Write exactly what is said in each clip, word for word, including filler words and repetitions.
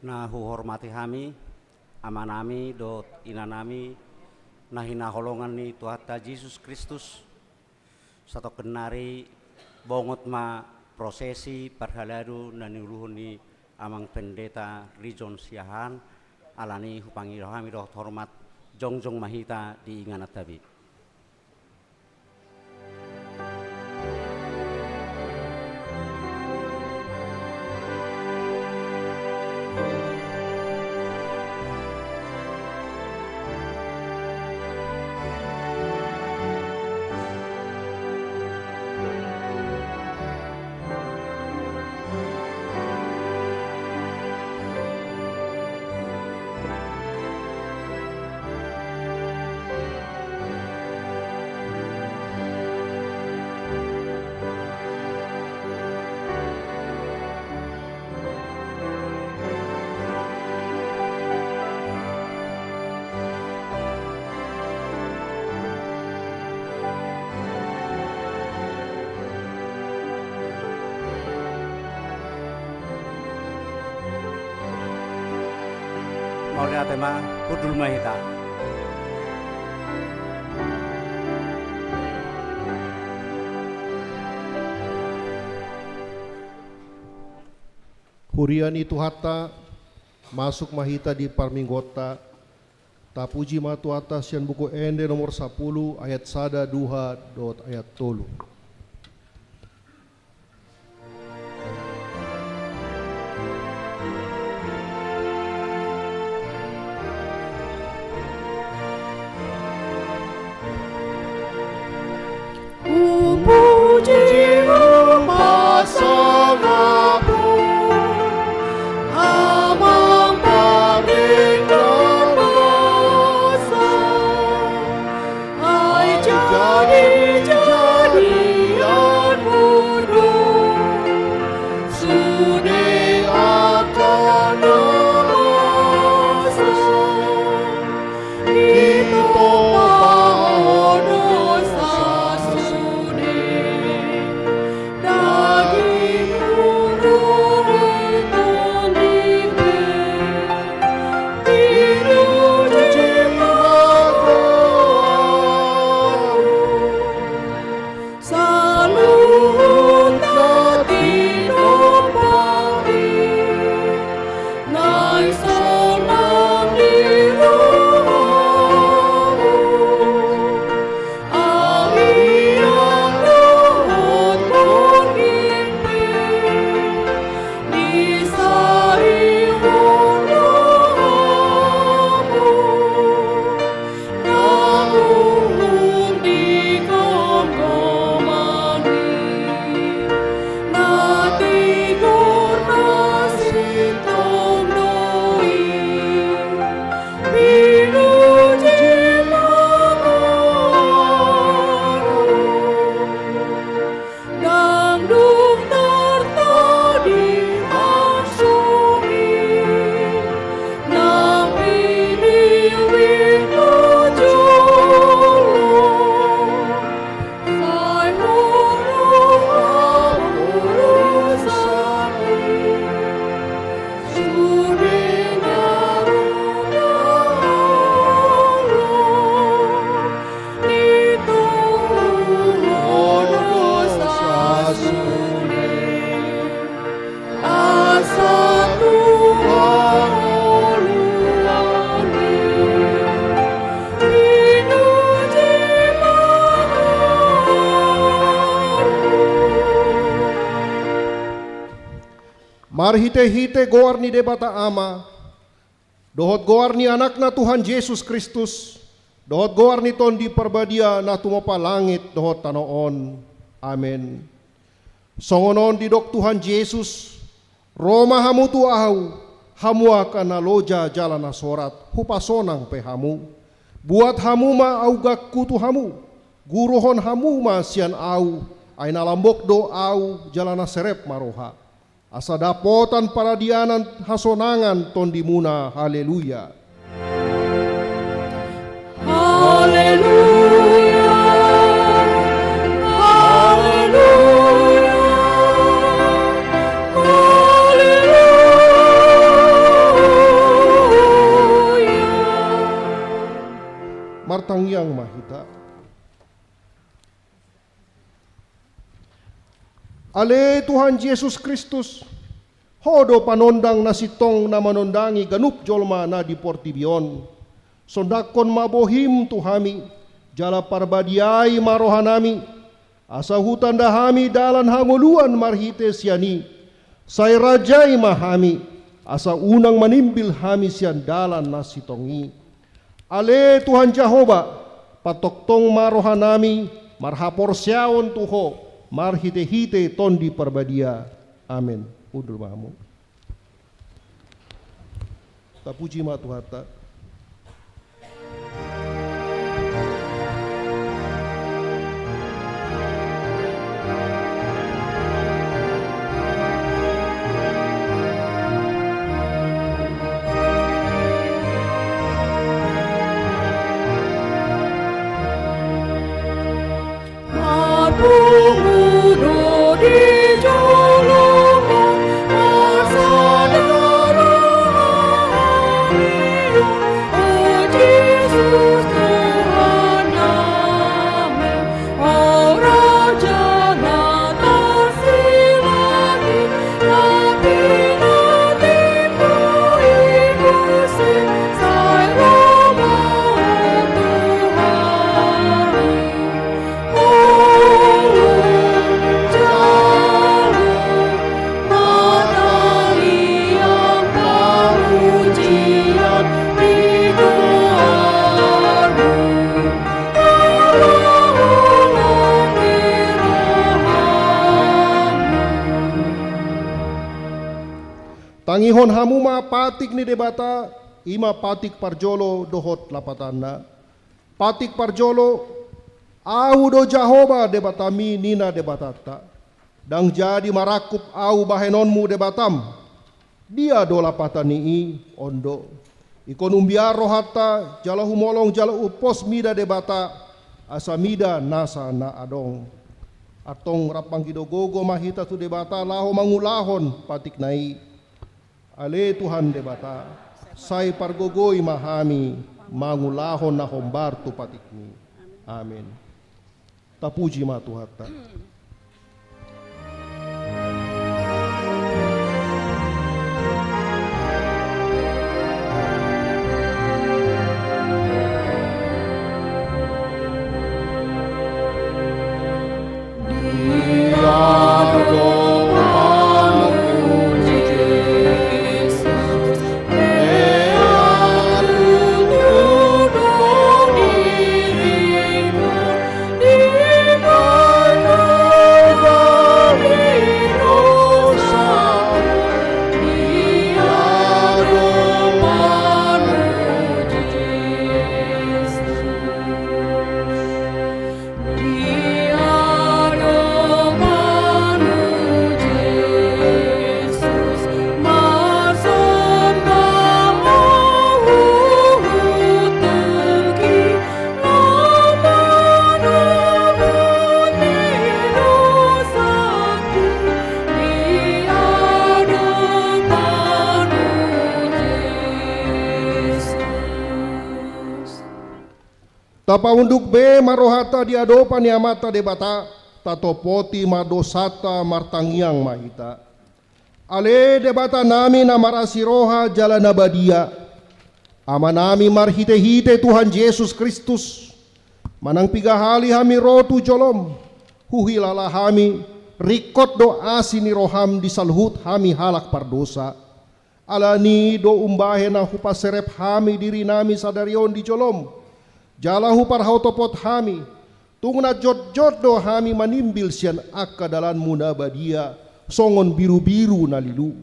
Na huhormati hami, amanami dohot inanami, na hinaholongan ni Tuhanta Jesus Kristus, satongkin nari bongot ma prosesi parhalado na niuluhon ni Amang Pendeta Rijon Siahaan, alani hupangido hami dohot hormat, jongjong ma hita di ingananta be. Mauliate ma, hundul ma hita. Huria ni Tuhanta, masuk ma hita di parmingguonta. Tapuji ma Tuhanta sian Buku Ende nomor sapuluh ayat sada, dua dohot ayat tolu. Hupuji, hupasangap Ho, Amang panggabean basa. Ai jadi-jadian Ho do sude angka na masa. Ditompa Ho do sasude dagingMu dohot tondiMu. Pinuji ma Ho. Saluhut na tinompa i, naeng sonang di rohaMu. Arian dohot borngin pe disaihon rohaMu. Nang uhum di gomgoman i, na tigor na sintong do i. Pinuji ma Ho. Ndang dung tartadi mangsuhi, na pinilit na jolo. Sai Ho do hamurusan i, sude na ro na olo. Ditogu Ho do sasude, asa tu hangoluan i. Pinuji ma Ho. Marhite-hite goar ni Debata Ama, dohot goar ni Anakna Tuhan Jesus Kristus, dohot goar ni Tondi Parbadia na tumompa langit dohot tano on. Amen. Songon on didok Tuhan Jesus: Ro ma hamu tu Ahu, hamu angka na loja jala na sorat, hupasonang pe hamu. Buat hamu ma augangku tu hamu, guruhon hamu ma sian Ahu, ai na lambok do Ahu jala na serep ma roha. Asa dapotan paradianan hasonangan tondimuna. Haleluya. Haleluya. Haleluya. Haleluya. Martangiang ma hita. Ale Tuhan Jesus Kristus, Ho do panondang na sintong na manondangi ganup jolma na di portibi on. Sondanghon ma bohim tu hami, jala parbadiai ma rohanami, asa hutanda hami dalan hangoluan marhite sian i. Sai rajai ma hami, asa unang manimbil hami sian dalan na sintong i. Ale Tuhan Jahowa, patongtong ma rohanami marhaporseaon tu Ho marhitehite Tondi Parbadia. Amen. Hundul ma hamu. Tapuji ma Tuhanta. Tangihon hamu ma patik ni Debata, i ma patik parjolo dohot lapatanna. Patik parjolo, Ahu do Jahowa Debatami, ninna Debatanta. Ndang jadi marangkup Ahu bahenonmu debatam. Dia do lapatan ni i? On do. Ingkon umbiar rohanta, jala humolong jala umpos mida Debata, asa mida nasa na adong. Antong rap manggido gogo ma hita tu Debata laho mangulahon patikna i. Ale Tuhan Debata, sai pargogoi ma hami mangulahon na hombar tu patikmi. Amen. Tapuji ma Tuhanta. Tapaunduk be ma rohanta di adopan ni Amanta Debata, tatopoti ma dosanta, martangiang ma hita. Ale Debatanami na marasi roha jala na badia, Amanami marhitehite Tuhan Jesus Kristus, manang piga hali hami ro tu jolom, huhilala hami, ringkot do asi ni roham di saluhut hami halak pardosa. Alani i do umbahen na hupaserep hami dirinami sadari on di jolom, jala huparhotopot hami, tung na jotjot do hami manimbil sian angka dalanmu na badia, songon birubiru na lilu.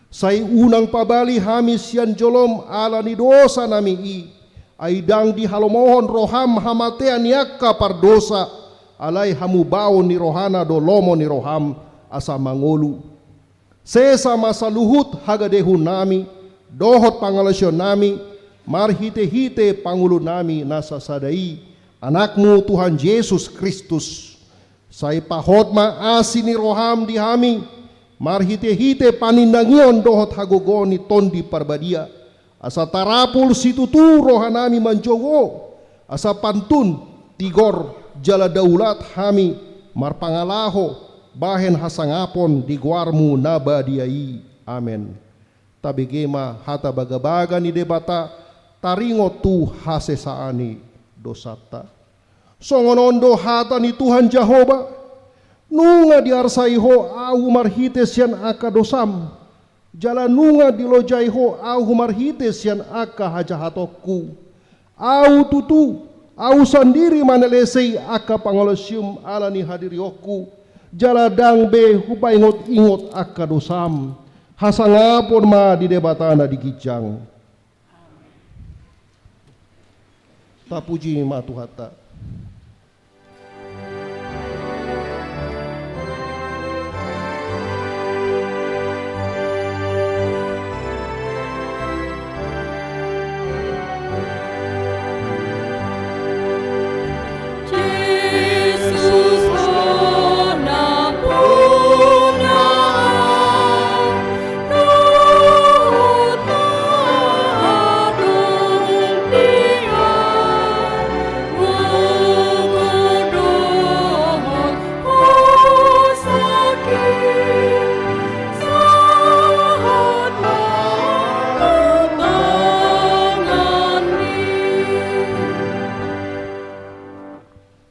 Sai unang pabali hami sian jolom ala ni dosanami i, ai ndang dihalomohon roham hamatean ni angka pardosa, alai hamubaon ni rohana do lomo ni roham asa mangolu. Sesa ma saluhut hagadeonnami dohot pangalaosionnami, marhitehite Pangulunami na sasada i, Anakmu Tuhan Jesus Kristus. Sai pahot ma asi ni roham di hami, marhitehite panindangion dohot hagogoon ni Tondi Parbadia, asa tarapul situtu rohanami manjou Ho, Asa pantun, tigor, jala daulat hami marpangalaho bahen hasangapon di goarmu na badia i. Amen. Tabege ma hata bagabaga ni Debata, taringot tu hasesaan ni dosanta. Songon on do hata ni Tuhan Jahowa: Nunga diarsai ho ahu marhite sian angka dosam, jala nunga dilojai ho ahu marhite sian angka hajahatonku. Ahu tutu, ahu sandiri manelesei angka pangalaosium ala ni hadirionku, jala ndang be hupaingot-ingot angka dosam. Hasangapon ma di Debata na di ginjang. Tapuji ma Tuhanta.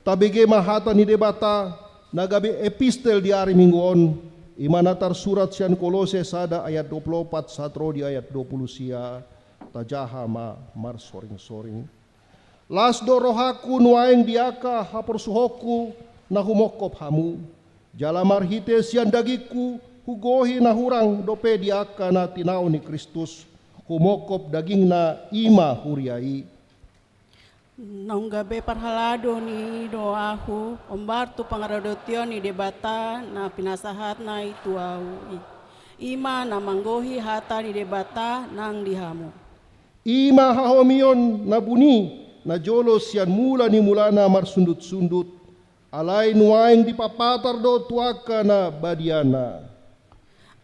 Tabege ma hata ni Debata na gabe epistel di ari Minggu on, i ma na tarsurat sian Kolose sada ayat dua pulu opat sahat ro di ayat dua pulu sia. Tajaha ma marsoring-soring. Las do rohangku nuaeng di angka haporsuhonku na humongkop hamu, jala marhite sian dagingku hugohi na hurang dope di angka na tinaon ni Kristus, humongkop dagingna, i ma huria i. Naung gabe parhalado ni i do ahu, hombar tu pangaradotion ni Debata na pinasahatna i tu ahu i. I ma na manggohi hata ni Debata nang di hamu. I ma hahomion na buni, na jolo sian mula ni mulana marsundut-sundut, alai nuaeng dipapatar do tu angka na badiana.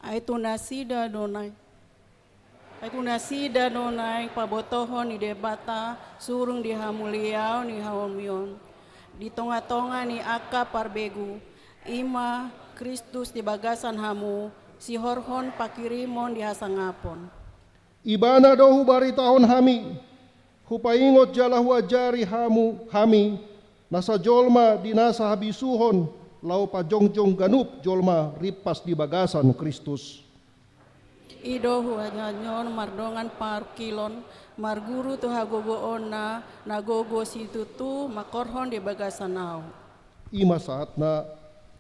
Ai tu nasida do naeng, ai tu nasida do naeng pabotohon ni Debata surung di hamuliaon ni hahomion di tonga-tonga ni angka parbegu, i ma Kristus di bagasan hamu, sihorhon pangkirimon di hasangapon. Ibana do hubaritahon hami, hupaingot jala huajari hamu, hami, nasa jolma di nasa habisuhon, laho pajongjong ganup jolma rimpas di bagasan Kristus. I do huajarhon mardongan parungkilon, marguru tu hagogoonna, na gogo situtu mangkorhon di bagasan ahu. I ma sahatna,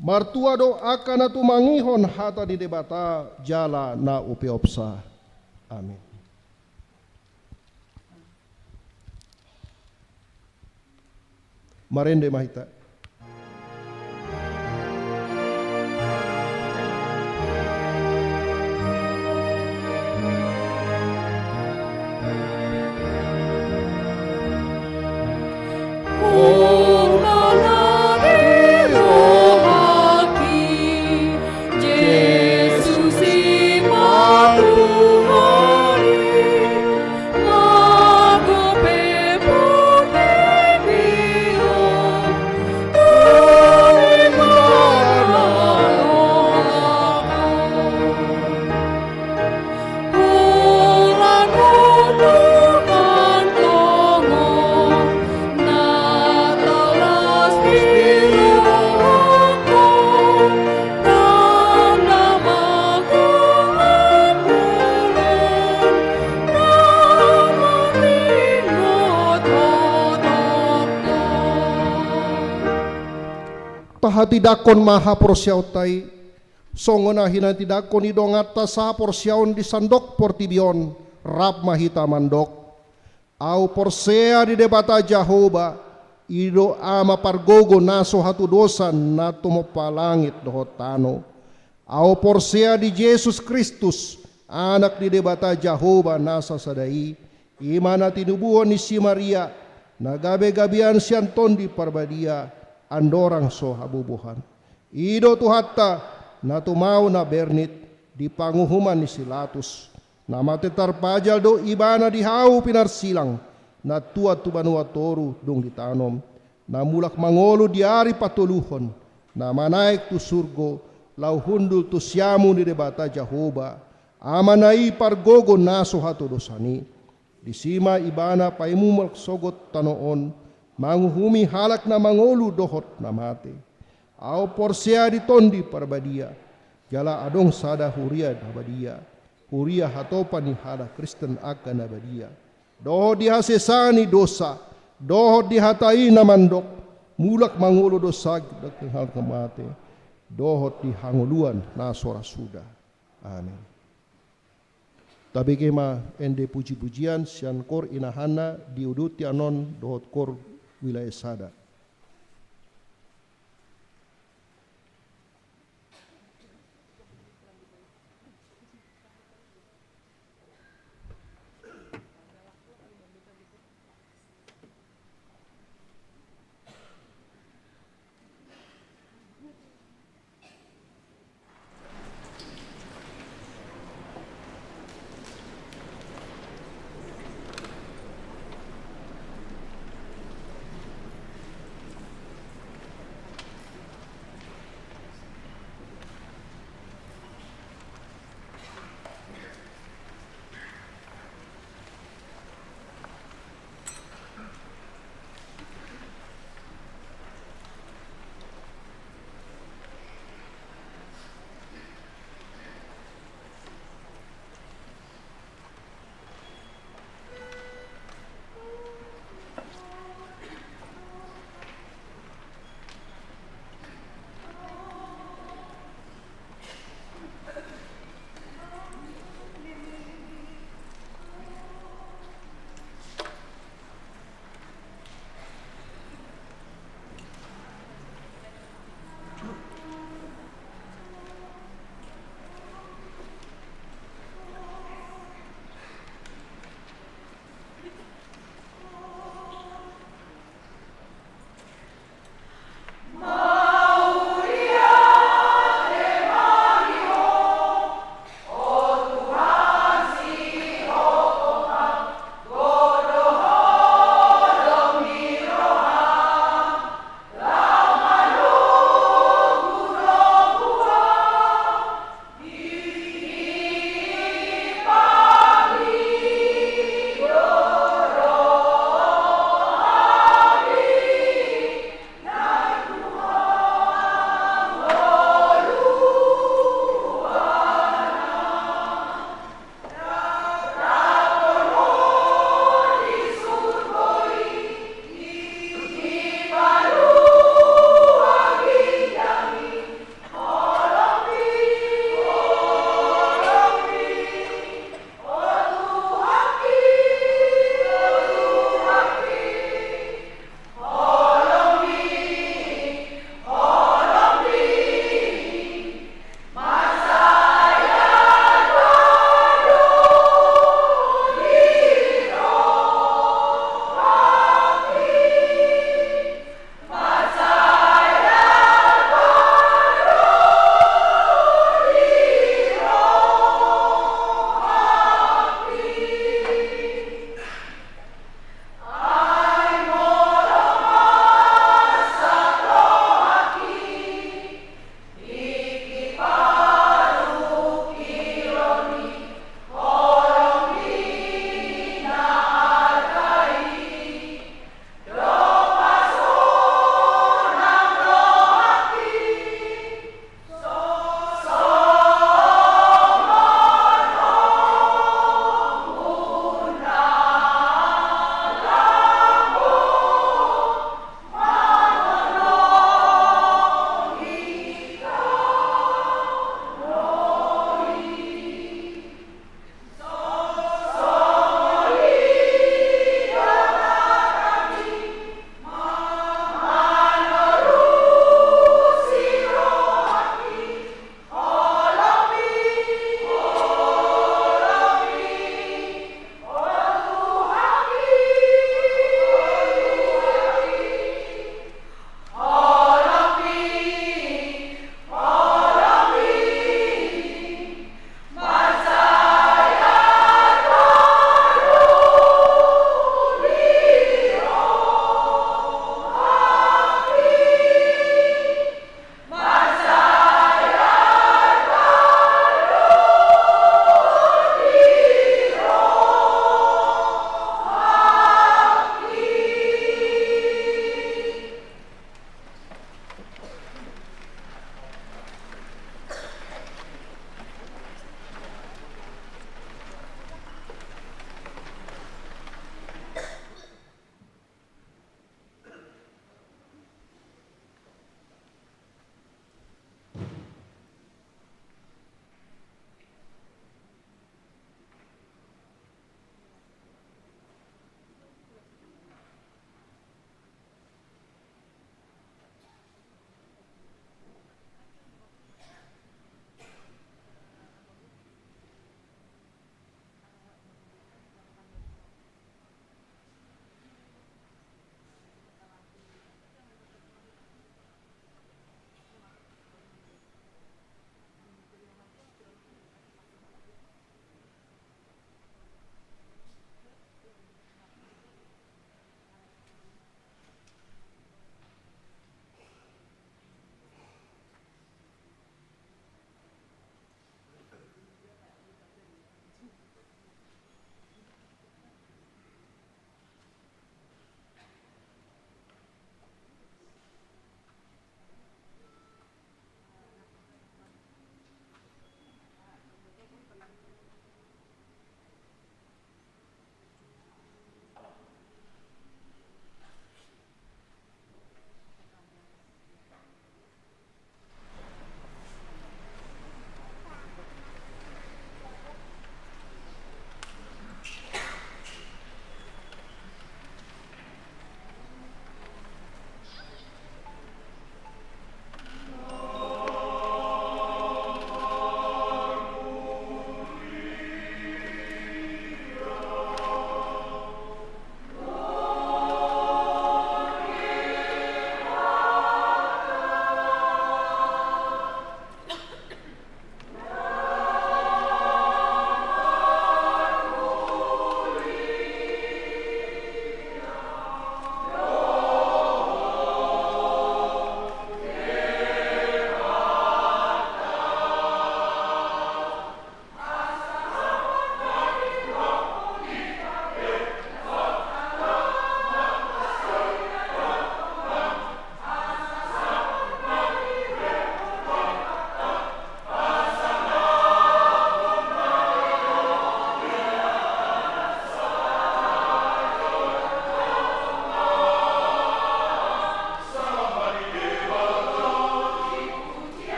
martua do angka na tumangihon hata ni Debata jala na upeopsa. Amin. Marende ma hita. Tahatindangkon ma haporseaonta i, songon na hinatindangkon ni donganta sahaporseaon di sandok portibi on, rap ma hita mandok: Ahu porsea di Debata Jahowa, i do Ama pargogo na so hatudosan na tumompa langit dohot tano. Ahu porsea di Jesus Kristus, Anak ni Debata Jahowa na sasada i, i ma na tinubuhon ni si Maria, na gabe gabean sian Tondi Parbadia, andorang so habubuhan. I do Tuhanta, na tumau na bernit di panguhuman ni si Latus. Na mate tarpajal do Ibana di hau pinarsilang, na tuat tu banua toru dung ditanom, na mulak mangolu di ari patoluhon, na manaek tu surgo, laho hundul tu siamun ni Debata Jahowa, Ama na i pargogo na so hatodosan i. Disi ma Ibana paimumulak sogot tano on, manguhumi halak na mangolu dohot na mate. Ahu porsea di Tondi Parbadia, jala adong sada huria na badia, huria hatopan ni halak Kristen angka na badia, dohot di hasesaan ni dosa, dohot di hata i na mandok, mulak mangolu do sangap halak na mate, dohot di hangoluan na so ra suda. Amen. Tabege ma ende puji-pujian sian kor Inahana di uduti anon dohot kor wilayah sada.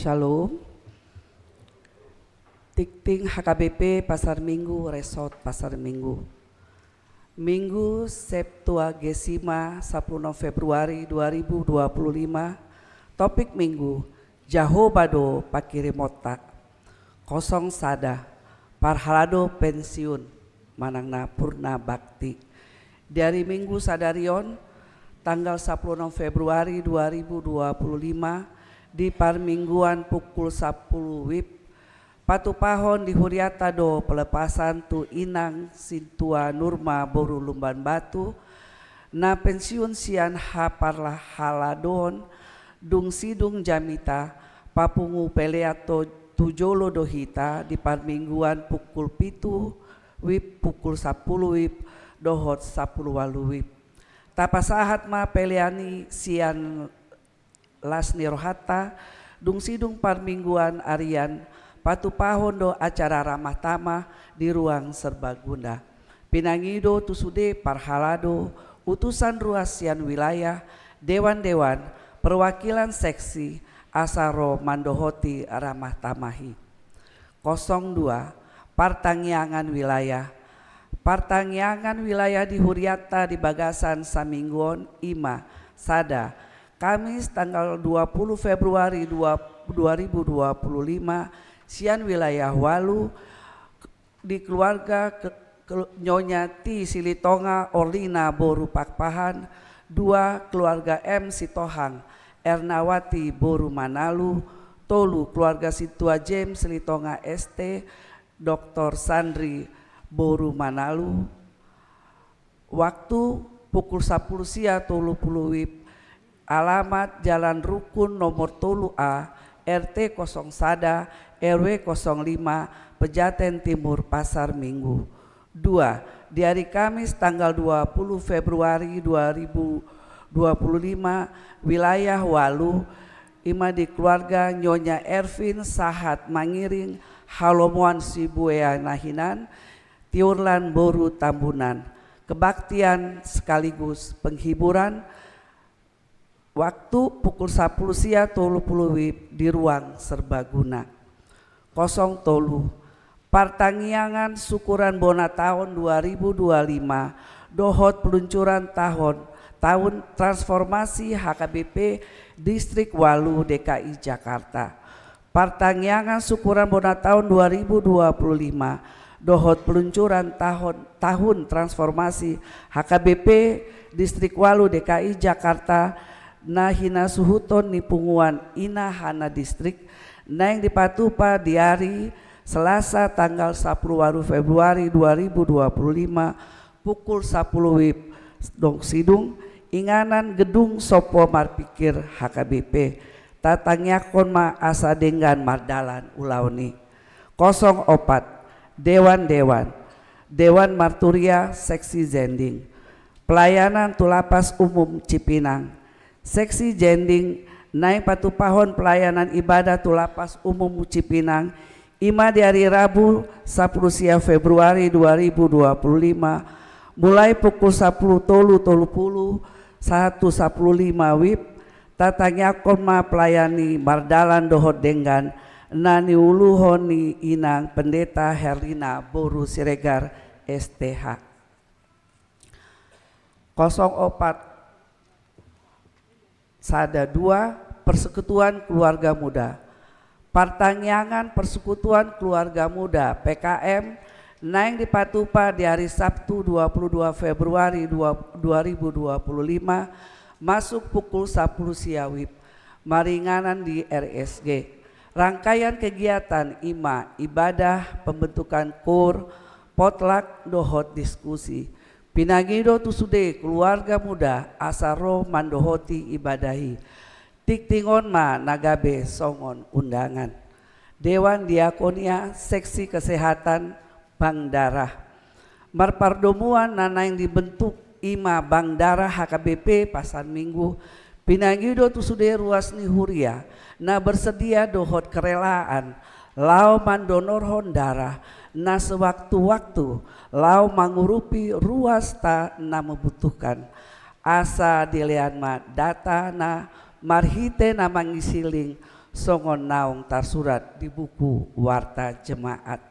Shalom. Tingting H K B P Pasar Minggu, Resort Pasar Minggu. Minggu Septuagesima, sapuluh Februari dua ribu dua puluh lima. Topik Minggu: Jahowa do pangkirimonta. Kosong sada, parhalado pensiun manang na purna bakti. Di ari Minggu sadari on, tanggal sapuluh Februari dua ribu dua puluh lima, di parmingguan pukul sapuluh wib, patupahon di huriata do pelepasan tu Inang Sintua Nurma boru Lumban Batu, na pensiun sian haparhaladoon. Dung sidung jamita, papungu pelean tu jolo do hita di parmingguan pukul pitu wib, pukul sapuluh wib, dohot sapuluh ualu wib. Tapasahat ma pelean i sian las ni rohanta, dung sidung parmingguan arian, patupahon do acara ramah tamah di ruang serbaguna. Pinangido tu sude parhalado, utusan ruas sian wilayah, dewan-dewan, perwakilan seksi, asa ro mandohoti ramah tamah i. Kosong dua, partangiangan wilayah. Partangiangan wilayah di huriata di bagasan saminggu on i ma: sada, Kamis tanggal dua puluh Februari dua, dua ribu dua puluh lima, sian wilayah ualu, di keluarga ke, ke, Nyonya T Silitonga Orlina boru Pakpahan, dua, keluarga M Sitohang Ernawati boru Manalu, tolu, keluarga Sintua James Silitonga S T, Doktor Sandri boru Manalu. Waktu pukul sapuluh sia tolu puluh wib. Alamat Jalan Rukun nomor tolu A, R T kosong sada, R W kosong lima, Pejaten Timur, Pasar Minggu. Dua, di ari Kamis tanggal dua puluh Februari dua ribu dua puluh lima, wilayah ualu, i ma di keluarga Nyonya Ervin sahat Mangiring, Halomoan Sibuea na hinan, Tiurlan boru Tambunan. Kebaktian sekaligus penghiburan, waktu pukul sapuluh sia tolu puluh wib di ruang serbaguna. Kosong tolu, partangiangan syukuran bona taon dua ribu dua lima dohot peluncuran tahun, tahun transformasi H K B P Distrik ualu D K I Jakarta. Partangiangan syukuran bona taon dua ribu dua puluh lima dohot peluncuran tahun, tahun transformasi H K B P Distrik ualu D K I Jakarta na hinasuhuton ni punguan Ina Hana Distrik, naeng dipatupa di ari Selasa tanggal sapuluh ualu Februari dua ribu dua puluh lima, pukul sapuluh wib, dung sidung, inganan gedung Sompo Marpikir H K B P. Tatangiangkon ma asa denggan mardalan ulaon i. Kosong opat, dewan-dewan, Dewan Marturia Seksi Jending. Pelayanan tu Lapas Umum Cipinang. Seksi Jending naeng patupahon pelayanan ibadah tu Lapas Umum Cipinang, i ma di ari Rabu sapuluh sia Februari dua ribu dua puluh lima, mulai pukul sapuluh tolu tolu puluh sahat tu sapuluh lima wib. Tatangiangkon ma pelayan i mardalan dohot denggan, na niuluhon ni Inang Pendeta Herlina boru Siregar, S T H. Kosong opat, sada dua, Persekutuan Keluarga Muda. Partangiangan Persekutuan Keluarga Muda, P K M, naeng dipatupa di ari Sabtu dua puluh dua Februari dua, dua ribu dua puluh lima, masuk pukul sapuluh sia wib, maringanan di R S G. Rangkaian kegiatan i ma ibadah pembentukan koor, potluck dohot diskusi. Pinangido tu sude keluarga muda asa ro mandohoti ibadah i. Tingting on ma na gabe songon undangan. Dewan Diakonia Seksi Kesehatan Bank Darah. Marpardomuan na naeng dibentuk i ma Bank Darah H K B P Pasar Minggu, pinangido tu sude ruas ni huria na bersedia dohot kerelaan laho mandonorhon darah na sewaktu-waktu laho mangurupi ruasta na membutuhkan. Asa dilean ma data na marhite na mangisi link songon naung tarsurat di buku Warta Jemaat.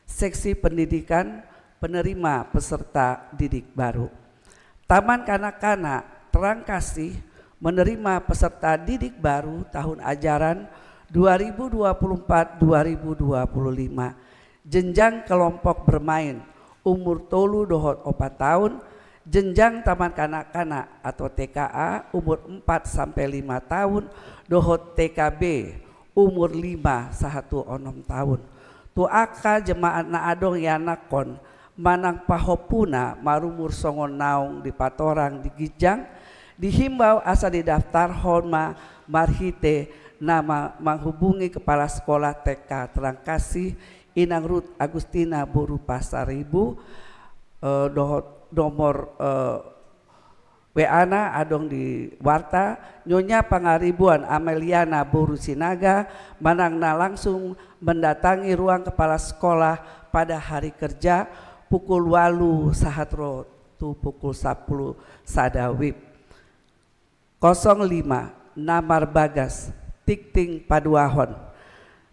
Seksi pendidikan, penerima peserta didik baru. Taman Kanak-kanak Terang Kasih menerima peserta didik baru tahun ajaran dua ribu dua puluh empat dua ribu dua puluh lima. Jenjang kelompok bermain, umur tolu dohot opat taon. Jenjang Taman Kanak-kanak atau T K A, umur empat sampai lima taon, dohot T K B, umur lima sahat tu onom taon. Tu angka jemaat na adong ianakhon manang pahompuna marumur songon naung dipatorang di ginjang, dihimbau asa didaftarhon ma marhite na ma-, menghubungi Kepala Sekolah T K Terang Kasih, Inang Ruth Agustina boru Pasaribu, eh, dohot nomor, eh, W A-na adong di warta. Nyonya Pangaribuan Ameliana boru Sinaga, manang na langsung mendatangi ruang kepala sekolah pada hari kerja pukul ualu sahat ro tu pukul sampulu sada W I B. Kosong lima, na marbagas, tingting paduahon.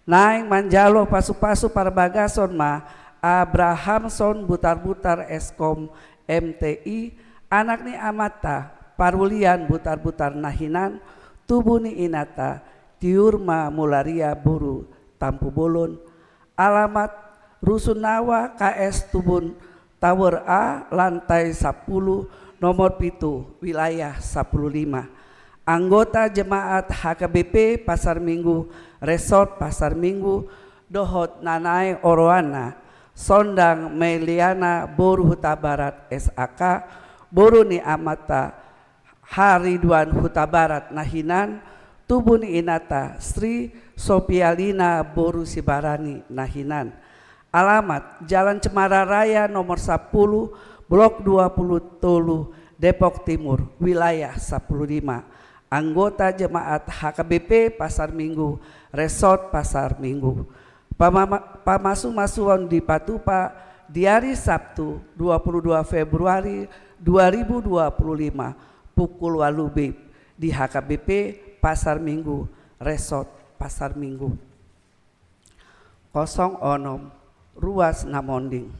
Naeng manjalo pasu-pasu parbagason ma Abrahamson Butar-butar S Kom M T I, anak ni amanta Parulian Butar-butar na hinan, tubu ni inanta Tiur ma Mularia boru Tampubolon, alamat Rusunawa K S Tubun Tower A, lantai sampulu, nomor pitu, wilayah sampulu lima. Anggota jemaat H K B P Pasar Minggu, Resort Pasar Minggu, dohot na naeng oroanna, Sondang Meliana boru Hutabarat S A K, boru ni amanta Hariduan Hutabarat na hinan, tubu ni inanta Sri Sopialina boru Sibarani na hinan. Alamat, Jalan Cemara Raya nomor sampulu, Blok dua puluh tolu, Depok Timur, wilayah sampulu lima. Anggota jemaat H K B P Pasar Minggu, Resort Pasar Minggu. Pamama-, pamasu-masuon dipatupa di ari Sabtu, dua puluh dua Februari dua ribu dua puluh lima, pukul ualu W I B di H K B P Pasar Minggu, Resort Pasar Minggu. Kosong onom, ruas na monding.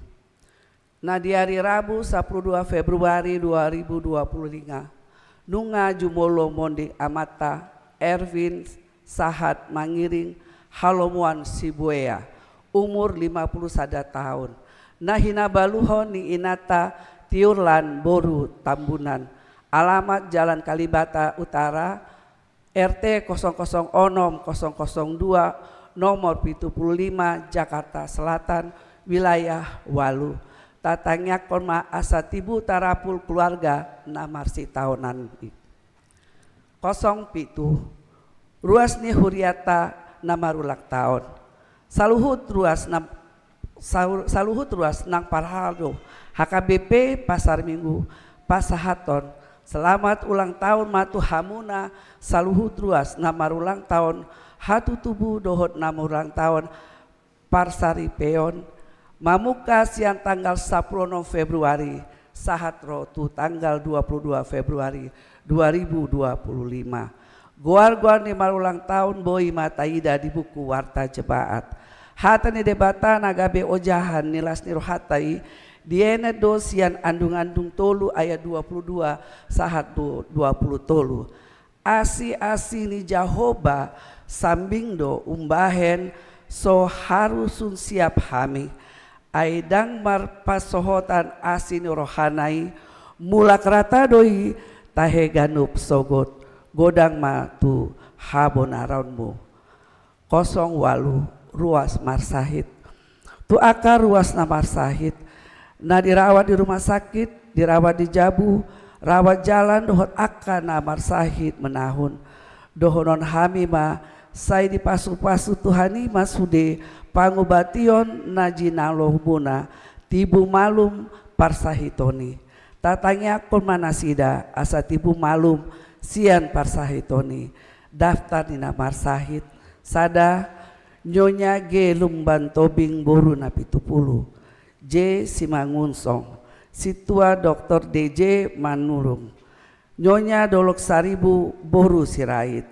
Na di ari Rabu, sampulu dua Februari dua ribu dua puluh lima, nunga jumolo monding amanta Erwin Sahat Mangiring Halomoan Sibuea, umur lima puluh sada taon, na hinabaluhon ni inanta Tiurlan boru Tambunan, alamat Jalan Kalibata Utara, R T kosong kosong onom kosong kosong dua, nomor pitu puluh lima, Jakarta Selatan, wilayah ualu. Tatangiangkon ma asa tibu tarapul keluarga na marsitaonan i. Kosong pitu, ruas ni hurianta na marulang taon. Saluhut ruas na, sau-, saluhut ruas nang parhalado H K B P Pasar Minggu pasahathon selamat ulang taon ma tu hamuna saluhut ruas na marulang taon, hatutubu dohot na marulang taon parsaripeon, mamungka sian tanggal sampulu onom Februari sahat ro tu tanggal dua puluh dua Februari dua ribu dua puluh lima. Goar-goar ni marulang taon boi ma taida di buku Warta Jemaat. Hata ni Debata na gabe ojahan ni las ni rohanta i, dienet do sian Andung-andung tolu ayat dua puluh dua sahat tu dua puluh tolu. Asi-asi ni Jahowa sambing do umbahen so harusun siap hami. Ai ndang marpansohotan asi ni rohana i, mulak rata do i tahe ganup sogot, godang ma tu habonaronmu. Kosong ualu, ruas marsahit. Tu angka ruas na marsahit, na dirawat di rumah sakit, dirawat di jabu, rawat jalan dohot angka na marsahit menahun. Dohonon hami ma, sai dipasu-pasu Tuhan i ma sude pangubation na jinalomuna, tibu malum parsahiton i. Tatangiangkon ma nasida asa tibu malum sian parsahiton i. Daftar ni na marsahit, sada, Nyonya G Lumban Tobing boru Napitupulu, J Simangunsong, Sintua Doktor D J Manurung, Nyonya Dolok Saribu boru Sirait,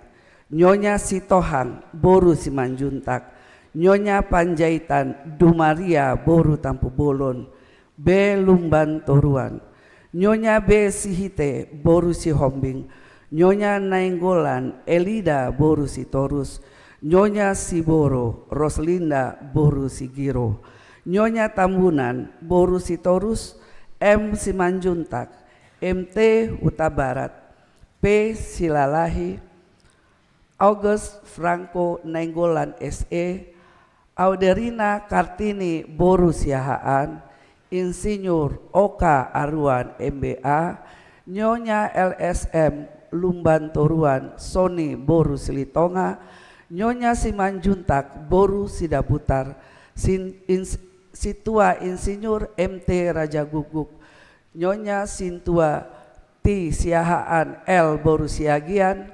Nyonya Sitohang boru Simanjuntak, Nyonya Panjaitan Dumaria boru Tampubolon, B Lumban Toruan, Nyonya B Sihite boru Sihombing, Nyonya Nainggolan Elida boru Sitorus, Nyonya Siboro Roslinda boru Sigiro, Nyonya Tambunan boru Sitorus, M Simanjuntak, M T Hutabarat, P Silalahi, August Franco Nainggolan S E, Auderina Kartini boru Siahaan, Insinyur Oka Aruan M B A, Nyonya L S M Lumban Toruan Soni boru Silitonga, Nyonya Simanjuntak boru Sidabutar, Sin-, Ins-, Sintua Insinyur M T Rajagukguk, Nyonya Sintua T Siahaan L boru Siagian,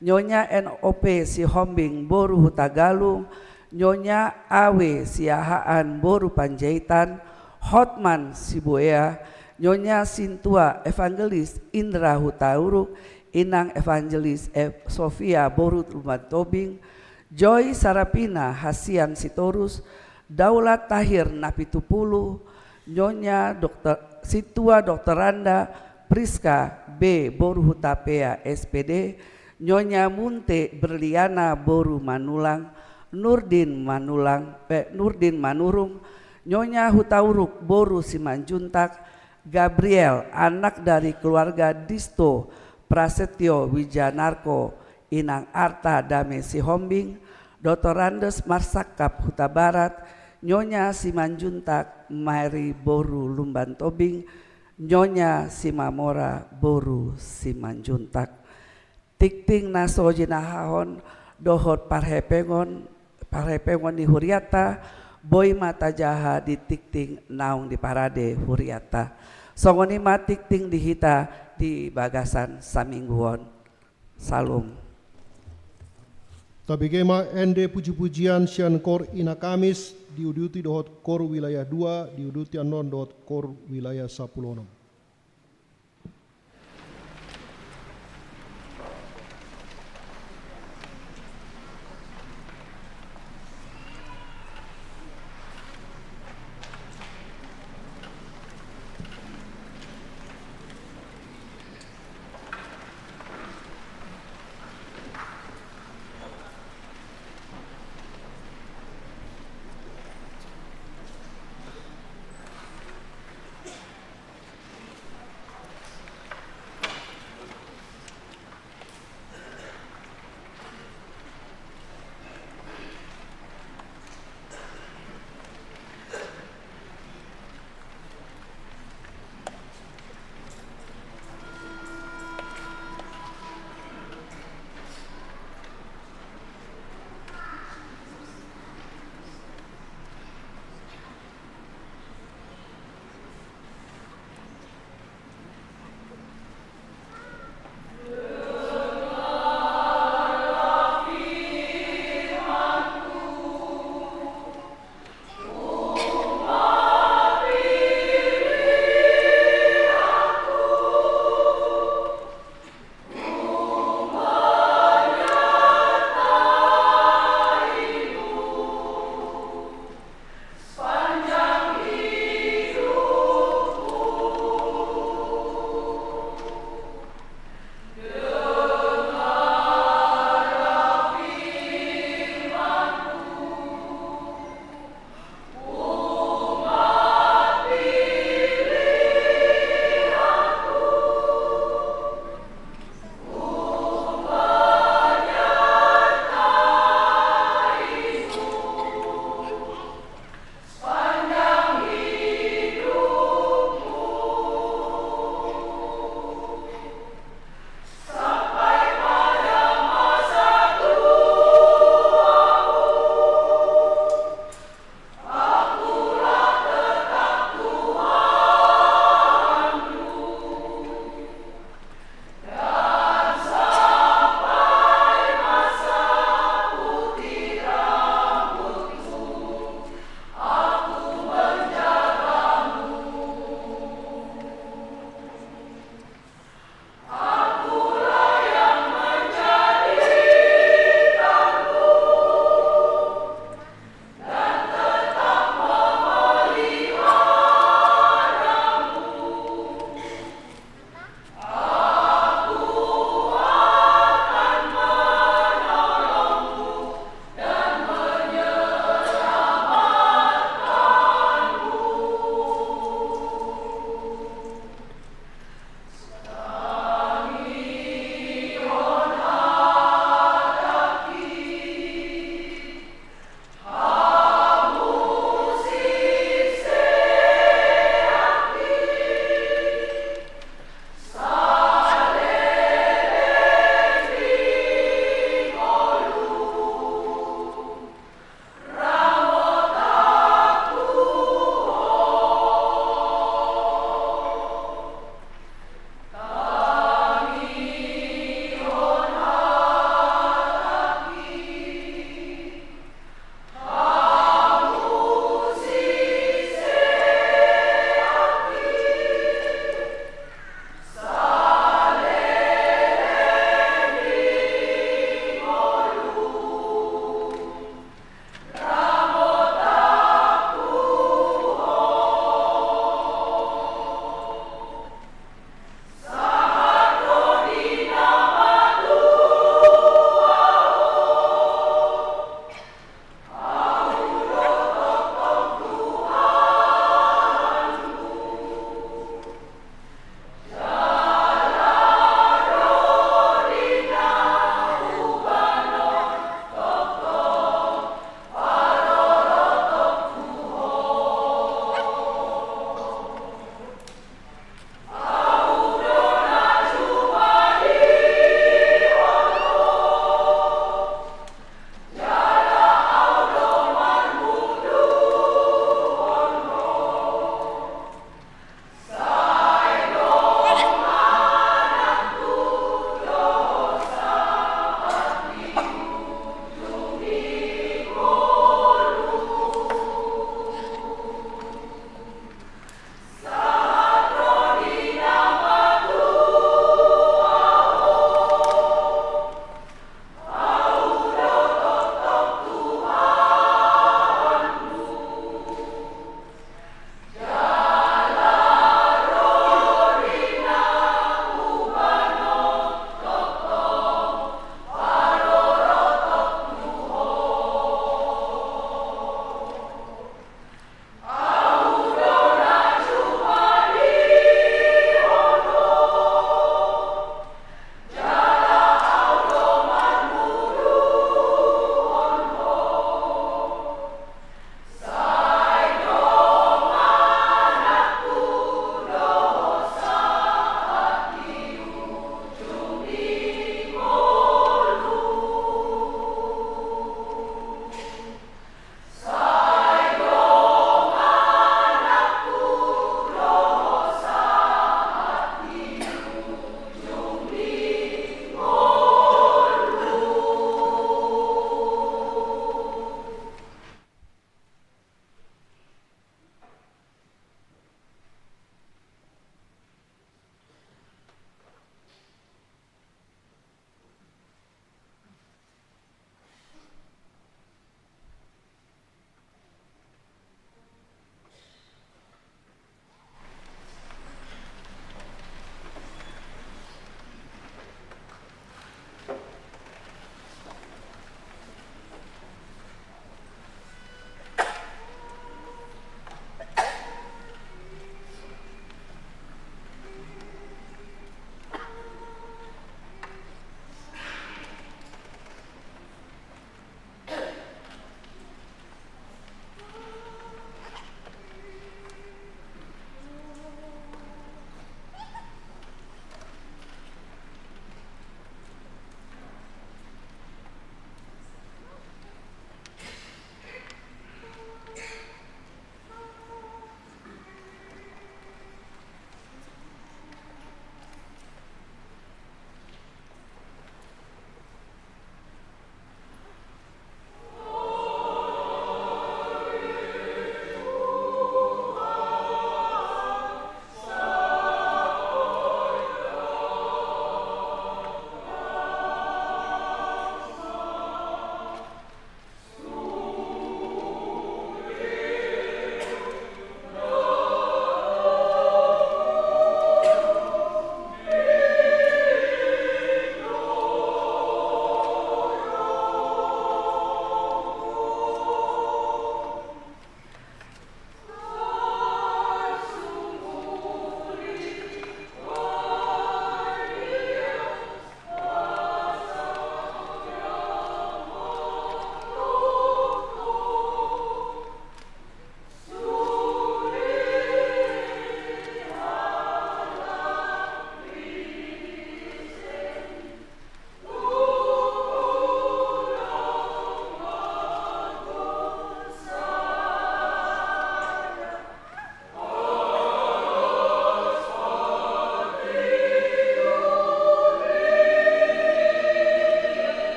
Nyonya N O P Sihombing boru Hutagalung, Nyonya A W Siahaan boru Panjaitan, Hotman Sibuea, Nyonya Sintua Evangelis Indra Hutauruk, Inang Evangelis F Sofia boru Lumban Tobing, Joy Sarapina Hasian Sitorus, Daulat Tahir Napitupulu, Nyonya Dokter, Sintua Doktoranda Priska B boru Hutapea S P D, Nyonya Munte Berliana boru Manulang, Nurdin Manulang, eh, Nurdin Manurung, Nyonya Hutauruk boru Simanjuntak, Gabriel, anak dari keluarga Disto Prasetyo Wijanarko, Inang Arta Dame Sihombing, Doktorandes Marsangkap Hutabarat, Nyonya Simanjuntak Mary boru Lumban Tobing, Nyonya Simamora boru Simanjuntak. Tingting na so jinahahon dohot parhepengon, parhepengon ni hurianta, boi ma tajaha di tingting naung diparade hurianta. Songon i ma tingting di hita di bagasan saminggu on. Syalom. Tabege ma ende puji-pujian sian Kor Ina Kamis, diuduti dohot Kor Wilayah dua, diuduti annon dohot Kor Wilayah sampulu onom.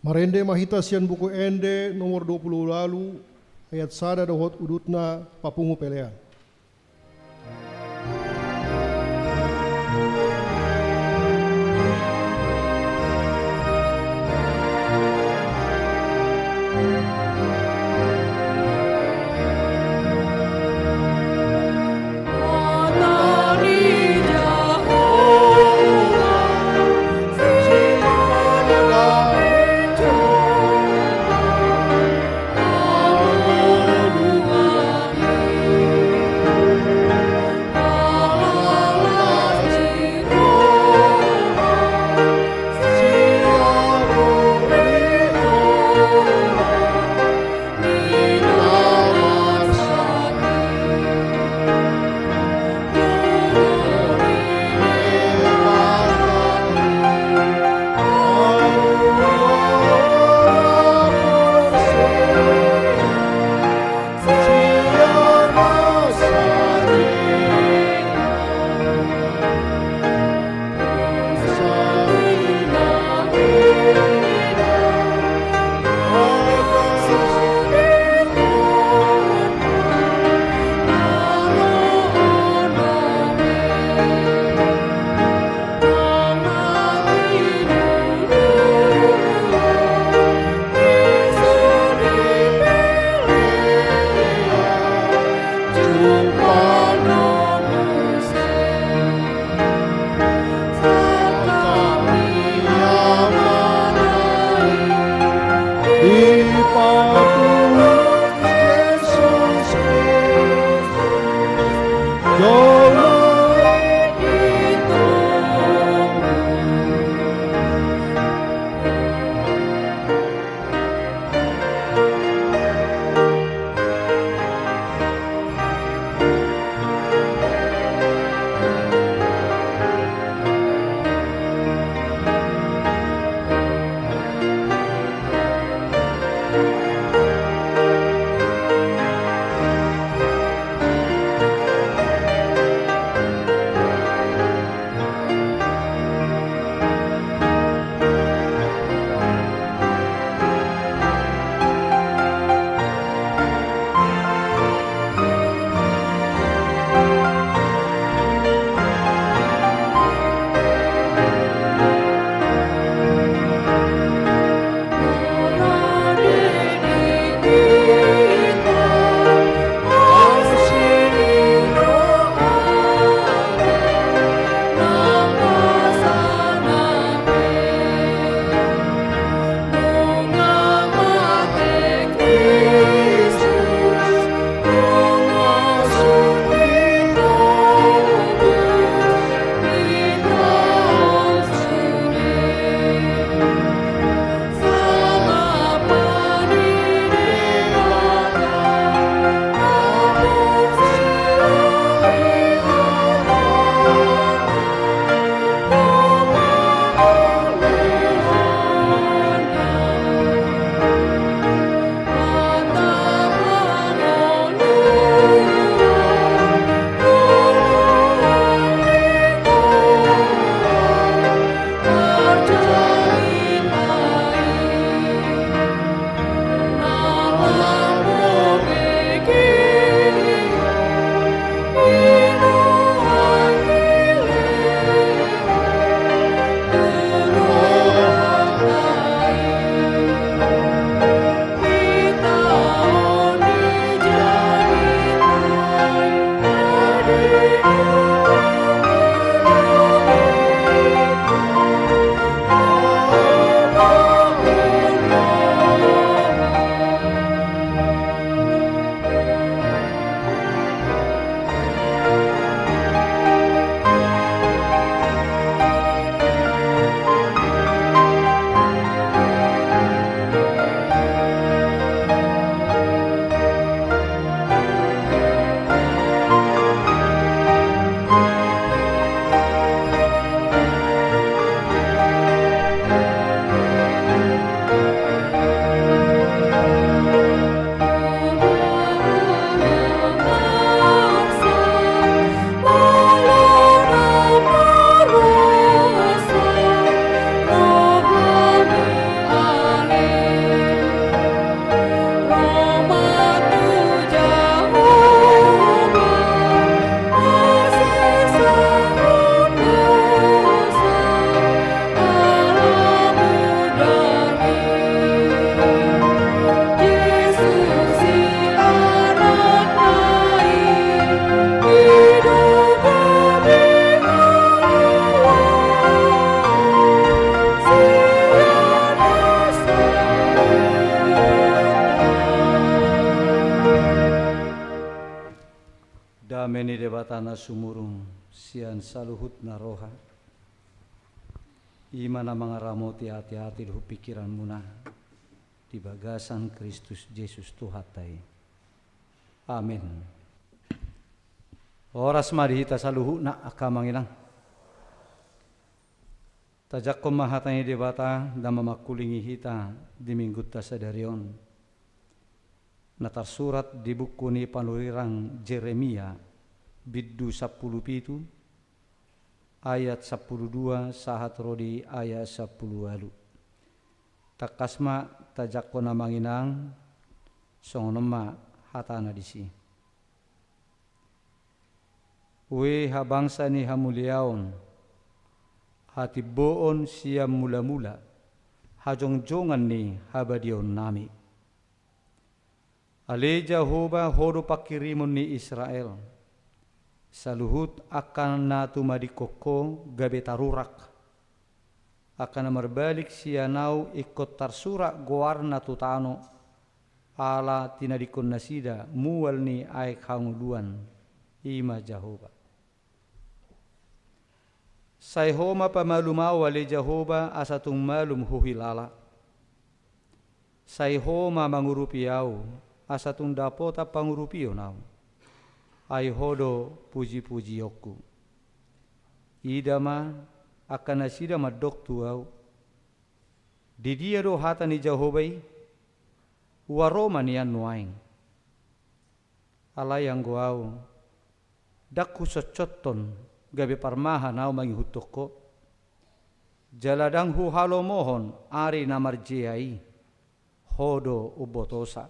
Marende ma hita sian Buku Ende nomor dua pulu ualu, ayat sada dohot udutna papungu pelean. Dame ni Debata na sumurung sian saluhutna roha, i ma na mangaramoti ateate dohot pingkiranmuna di bagasan Kristus Jesus Tuhanta i. Amen. Horas ma di hita saluhutna, angka amang inang. Tajangkon ma hata ni Debata na mamangkulingi hita di minggunta sadari on, na tarsurat di buku ni panurirang Jeremia, bindu sampulu pitu, ayat sampulu dua sahat ro di ayat sampulu ualu. Tangkas ma tajangkon, amang inang, songon on ma hatana disi. Ue habangsa ni hamuliaon, hatimboon sian mulamula, hajongjongan ni habadiaonnami. Ale Jahowa, Ho do pangkirimon ni Israel. Saluhut angka na tumadingkon Ho gabe tarurak. Angka na marbalik sian Ahu ingkon tarsurak goarna tu tano, ala tinadingkon nasida mual ni aek hangoluan, i ma Jahowa. Sai Ho ma pamalum ahu, ale Jahowa, asa tung malum huhilala. Sai Ho ma mangurupi ahu, asa tung dapotan pangurupion ahu. Ai Ho do pujipujionku. Ida ma, angka nasida mandok tu ahu: Didia do hata ni Jahowa i? Ua ro ma nian nuaeng. Alai anggo ahu, ndang husotsothon gabe parmahan ahu mangihuthon Ho. Jala ndang huhalomohon ari na marjea i, Ho do umbotosa.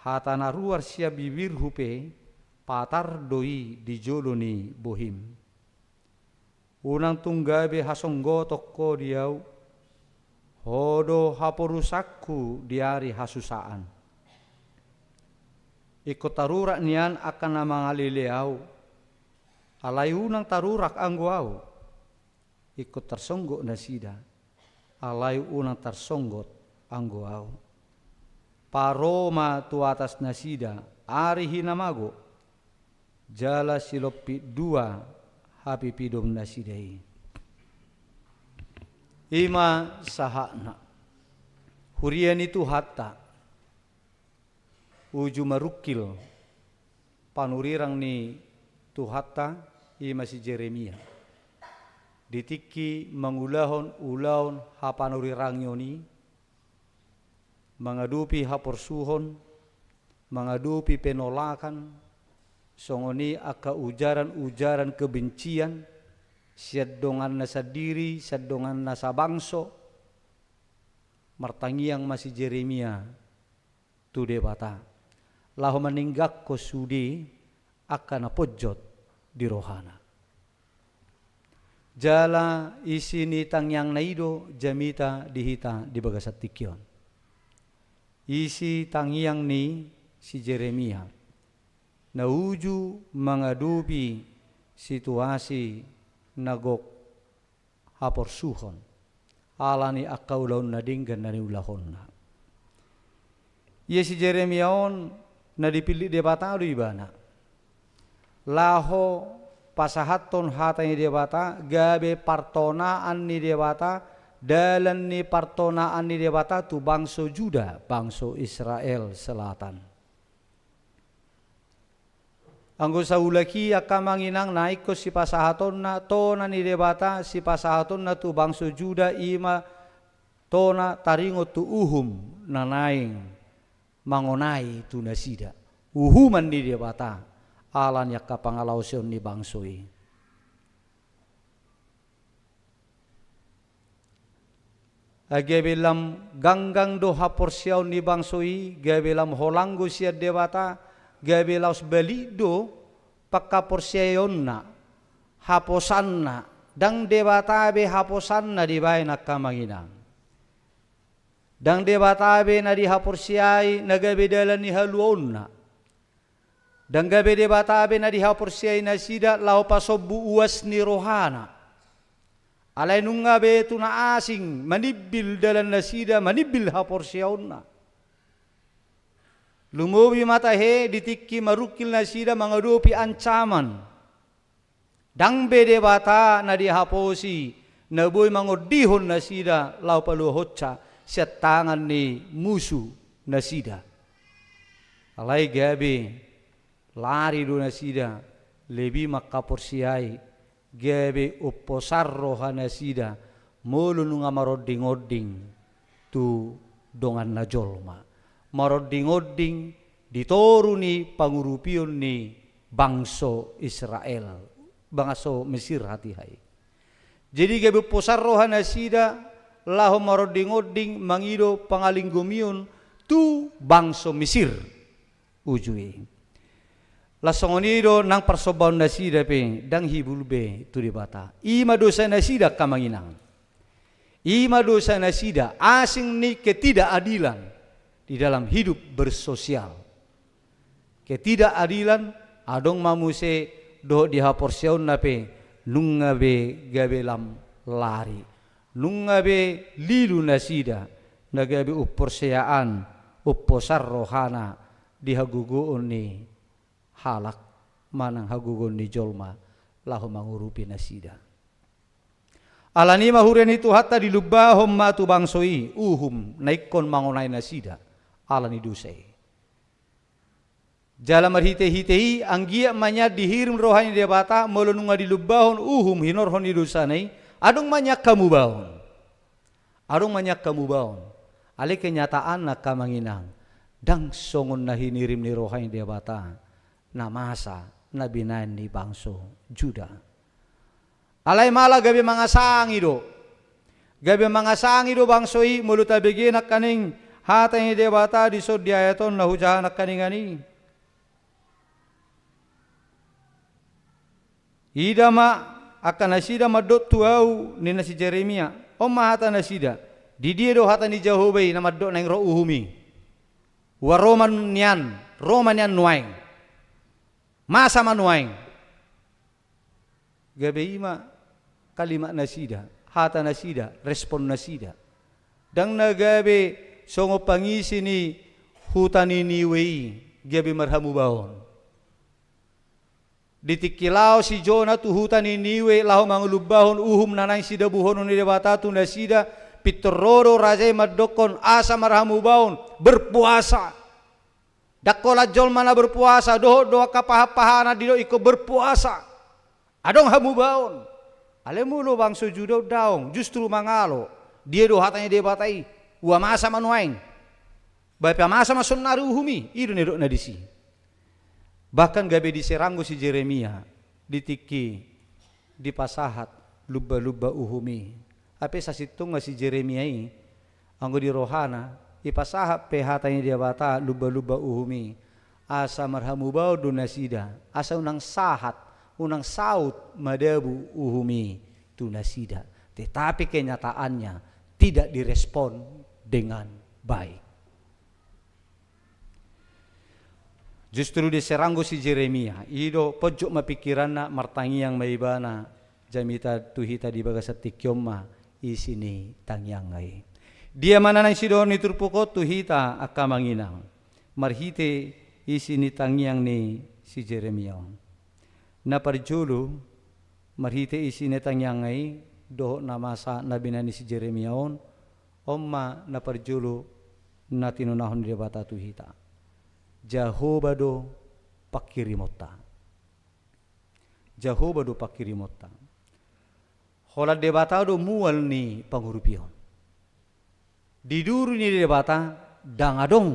Hata na ruar sian bibirhu pe patar do i di jolo ni bohim. Unang tung gabe hasonggoton Ho di ahu. Ho do haporusanku di ari hasusaan. Ingkon tarurak nian angka na mangalele ahu. Alai unang tarurak anggo ahu. Ingkon tarsonggot nasida. Alai unang tarsonggot anggo ahu. Paro ma tu atas nasida ari hinamago, jala silompit dua hapipidon nasida i. I ma sahatna. Huria ni Tuhanta, uju marungkil panurirang ni Tuhanta, i ma si Jeremia. Di tingki mangulahon ulaon hapanurirangion i, mangadopi haporsuhon, mangadopi penolakan, songon i angka ujaran-ujaran kebencian sian donganna sandiri, sian donganna sabangso, martangiang ma si Jeremia tu Debata, laho maninggalhon sude angka na ponjot di rohana. Jala isi ni tangiangna i do jamita di hita di bagasan tingki on. Isi tangiang ni si Jeremia na uju mangadopi situasi na gok haporsuhon, ala ni angka ulaon na denggan na niulahonna. Ia si Jeremia on na dipillit Debata do ibana laho pasahathon hata ni Debata, gabe partonaan ni Debata, dalan ni partonaan ni Debata tu bangso Juda, bangso Israel Selatan. Anggo saulak i, angka amang inang, na ingkon sipasahatonna, tona ni Debata sipasahatonna tu bangso Juda, i ma tona taringot tu uhum na naeng mangonai tu nasida, uhuman ni Debata ala ni angka pangalaosion ni bangso i. Ai gabe lam ganggang do haporseaon ni bangso i, gabe lam holang do sian Debata, gabe laos balik do panghaporseaionna, haposanna. Ndang Debata be haposanna dibaen, angka amang inang. Ndang Debata be na dihaporseai na gabe dalan ni haluaonna. Ndang gabe Debata be na dihaporseai nasida laho pasombu uas ni rohana. Alai nunga be tu na asing manimbil dalan nasida, manimbil haporseaonna. Lumobi ma tahe di tingki marungkil nasida mangadopi ancaman. Ndang be Debata na dihaposi, na boi mangondihon nasida laho paluahonsa sian tangan ni musu nasida. Alai gabe lari do nasida, lebih mangkaporseai, gabe umposan roha nasida, molo nunga maronding-onding tu donganna jolma. Maronding-onding di toru ni pangurupion ni bangso Israel, bangso Mesir hatiha i. Jadi gabe umposan roha nasida laho maronding-onding mangido pangalinggomion tu bangso Mesir. Uju i. Laos songon i do nang parsombaon nasida pe ndang hibul be tu Debata. I ma dosa nasida angka amang inang. I ma dosa nasida, asing ni ketidakadilan di dalam hidup bersosial. Ketidakadilan, adong ma muse dohot di haporseaonna pe nunga be gabe lam lari. Nunga be lilu nasida, na gabe umporseaan, umposan rohana di hagogoon ni halak manang hagogoon ni jolma laho mangurupi nasida. Alani i ma huria ni Tuhanta, dilumbahon ma tu bangso i uhum na ingkon mangonai nasida ala ni dosa i. Jala marhite-hite i anggiat ma nian dihirim roha ni Debata, molo nunga dilumbahon uhum hinorhon ni dosana i, adong ma nian hamubaon. Adong ma nian hamubaon. Alai kenyataanna angka amang inang, ndang songon na hinirim ni roha ni Debata na masa na binahen ni bangso Juda. Alai malah gabe mangasangi do. Gabe mangasangi do bangso i, molo tabege nangkaning hata ni Debata dison di ayat on na hujaha nangkaningan i. Ida ma angka nasida mandok tu ahu, ninna si Jeremia. On ma hata nasida. Di dia do hata ni Jahowa i na mandok naeng ro uhum i? Ua ro ma nian, ro ma nian nuaeng. Masa ma nuaeng. Gabe i ma kalimat nasida, hata nasida, respon nasida. Ndang na gabe songon pangisi ni huta Niniwe i gabe marhamubaon. Di tingki laho si Jona tu huta Niniwe laho mangalumbahon uhum na naeng sidabuhonon ni Debata tu nasida, pintor ro do raja i mandokkon asa marhamubaon, berpuasa. Ndang holan jolma na berpuasa, dohot do angka pahan-pahanan didok ingkon berpuasa. Adong hamubaon. Alai molo bangso Juda on daong, justru mangalo. Dia do hata ni Debata i? Ua masa ma nuaeng. Ba pe masa ma saonnari uhum i, i do na nidokna disi. Bahkan gabe diserang do si Jeremia di tingki dipasahat lumba-lumba uhum i. Hape sasintongna si Jeremia i, anggo di rohana, dipasahat pe hata ni Debata lumba-lumba uhum i, asa marhamubaon do nasida, asa unang sahat, unang saut madabu uhum i tu nasida. Tetapi kenyataannya tidak direspon dengan baik. Justru diserang do si Jeremia, i do ponjot ma pingkiranna, martangiang ma ibana, jamita tu hita di bagasan tingki on ma isi ni tangiangna i. Dia ma na naeng sidohonon ni turpuk on tu hita angka amang inang, marhite isi ni tangiang ni si Jeremia on? Na parjolo, marhite isi ni tangiangna i dohot na masa na binahen ni si Jeremia on, on ma na parjolo na tinonahon ni Debata tu hita. Jahowa do pangkirimonta. Jahowa do pangkirimonta. Holan Debata do mual ni pangurupion. Di duru ni Debata ndang adong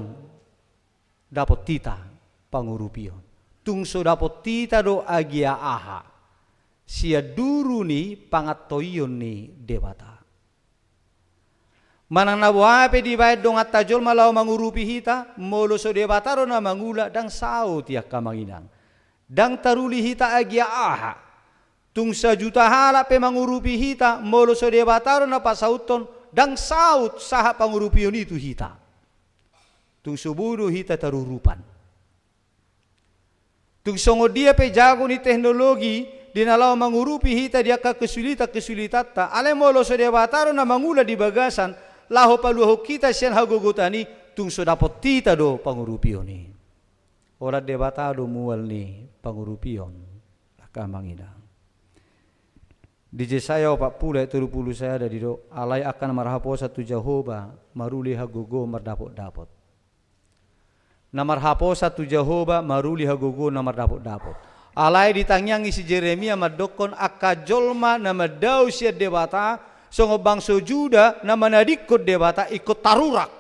dapot hita pangurupion. Tung so dapot hita do agia aha sian duru ni pangantoion ni Debata. Manang na boha pe dibaen donganta jolma laho mangurupi hita, molo so Debata do na mangula, ndang saut i angka amang inang. Ndang taruli hita agia aha. Tung sajuta halak pe mangurupi hita, molo so Debata do na pasauthon, ndang saut sahat pangurupion i tu hita. Tung so boi do hita tarurupan. Tung songon dia pe jago ni teknologi di na laho mangurupi hita di angka kesulitan-kesulitanta, alai molo so Debata do na mangula di bagasan laho paluahon hita sian hagogotan i, Tung so dapot hita do pangurupion i. Holan Debata do mual ni pangurupion. Angka amang inang. Di Jesaya opat pulu ayat tolu pulu sada didok, alai angka na marhaposan tu Jahowa, maruli hagogoon mardapotdapot. Na marhaposan tu Jahowa, maruli hagogoon na mardapotdapot. Alai ditangiangi si Jeremia mandokkon angka jolma na mandao sian Debata, songon bangso Juda na manadingkon Debata ingkon tarurak.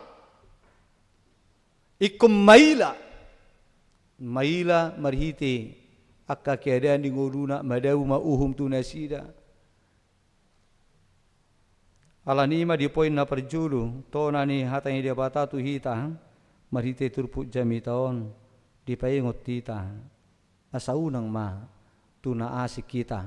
Ingkon maila. Maila marhite angka keadaan di ngoluna, madabu ma uhum tu nasida. Alani i ma di poin na parjolo, tona ni hata ni Debata tu hita, marhite turpuk jamita on, dipaingot hita. Asa unang ma tu na asing hita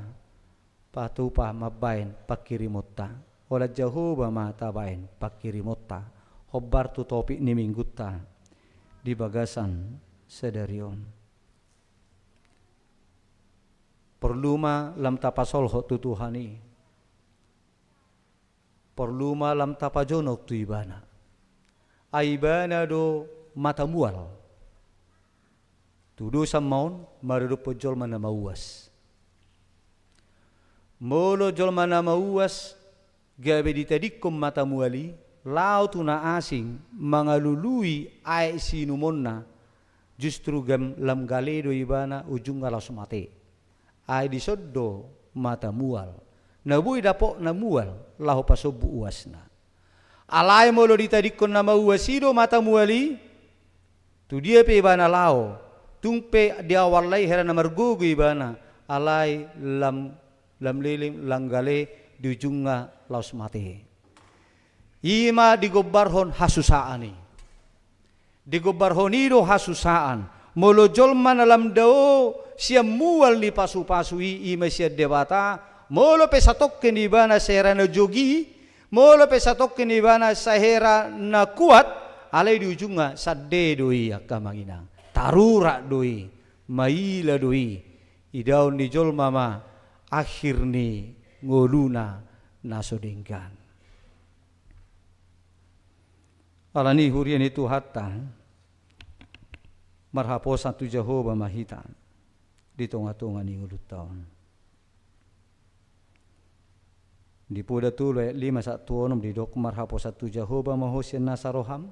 patupa mambaen pangkirimonta. Holan Jahowa ma tabaen pangkirimonta. Hombar tu topik ni minggunta di bagasan sadari on. Porlu ma lam tapasolhot tu Tuhan i. Porlu ma lam tapajonok tu Ibana. Ai Ibana do mata mual. Tudosan ma on maradophon jolma na mauas. Molo jolma na mauas gabe ditadingkon mata mual i, laho tu na asing mangalului aek siinumonna, justru gam-, lam gale do ibana ujungna laos mate. Ai dison do mata mual na boi dapotna mual laho pasombu uasna. Alai molo ditadingkon na mauas i do mata mual i, tu dia pe ibana laho, tung pe di awalna i hera na margogo ibana, alai lam, lam leleng, lam gale, di ujungna laos mate. I ma digombarhon hasusaan i. Digombarhon i do hasusaan. Molo jolma na lam dao sian mual ni pasupasu i, i ma sian Debata, molo pe satongkin ibana sahera na jogi, molo pe satongkin ibana sahera na kuat, alai di ujungna sande do i, angka amang inang. Tarurak do i, maila do i. Idaon ni jolma ma akhir ni ngoluna na so denggan. Alani i huria ni Tuhanta, marhaposan tu Jahowa ma hita di tongatonga ni ngolunta on. Di Poda tolu ayat lima sahat tu onom didok, marhaposan tu Jahowa ma ho sian nasa roham,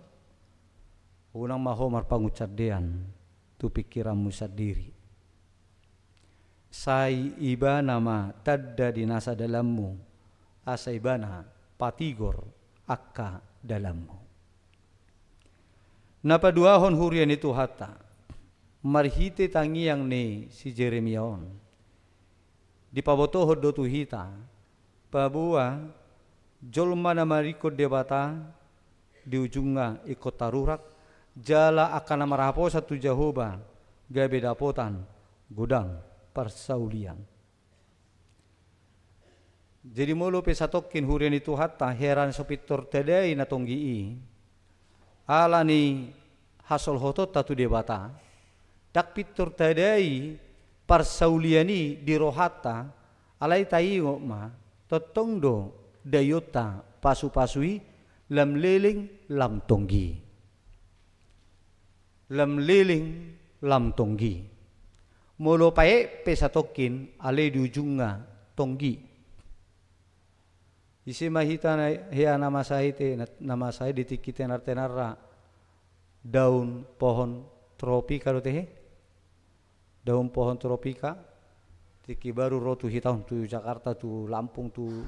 unang ma ho marpangunsandean tu pingkiranmu sandiri. Sai Ibana ma tanda di nasa dalanmu, asa Ibana patigor angka dalanmu. Na paduahon huria ni Tuhanta, marhite tangiang ni si Jeremia on, dipabotohon do tu hita, paboa jolma na manadingkon Debata di ujungna ingkon tarurak, jala angka na marhaposan tu Jahowa gabe dapotan godang parsaulian. Jadi molo pe satongkin huria ni Tuhanta hera na so pintor tadai na tonggi i, alani hasolhotonta tu Debata, ndang pintor tadai parsaulian i di rohanta, alai taingot ma, tongtong do daionta pasupasu i lam leleng lam tonggi. Lam leleng lam tonggi. Molo paet pe satongkin alai di ujungna tonggi. Ise ma hita na, hea na masa i te, na, na masa i di tingki tenartenarra daun pohon tropika do tehe? Daun pohon tropika, tingki baru ro tu hita on, tu Jakarta, tu Lampung, tu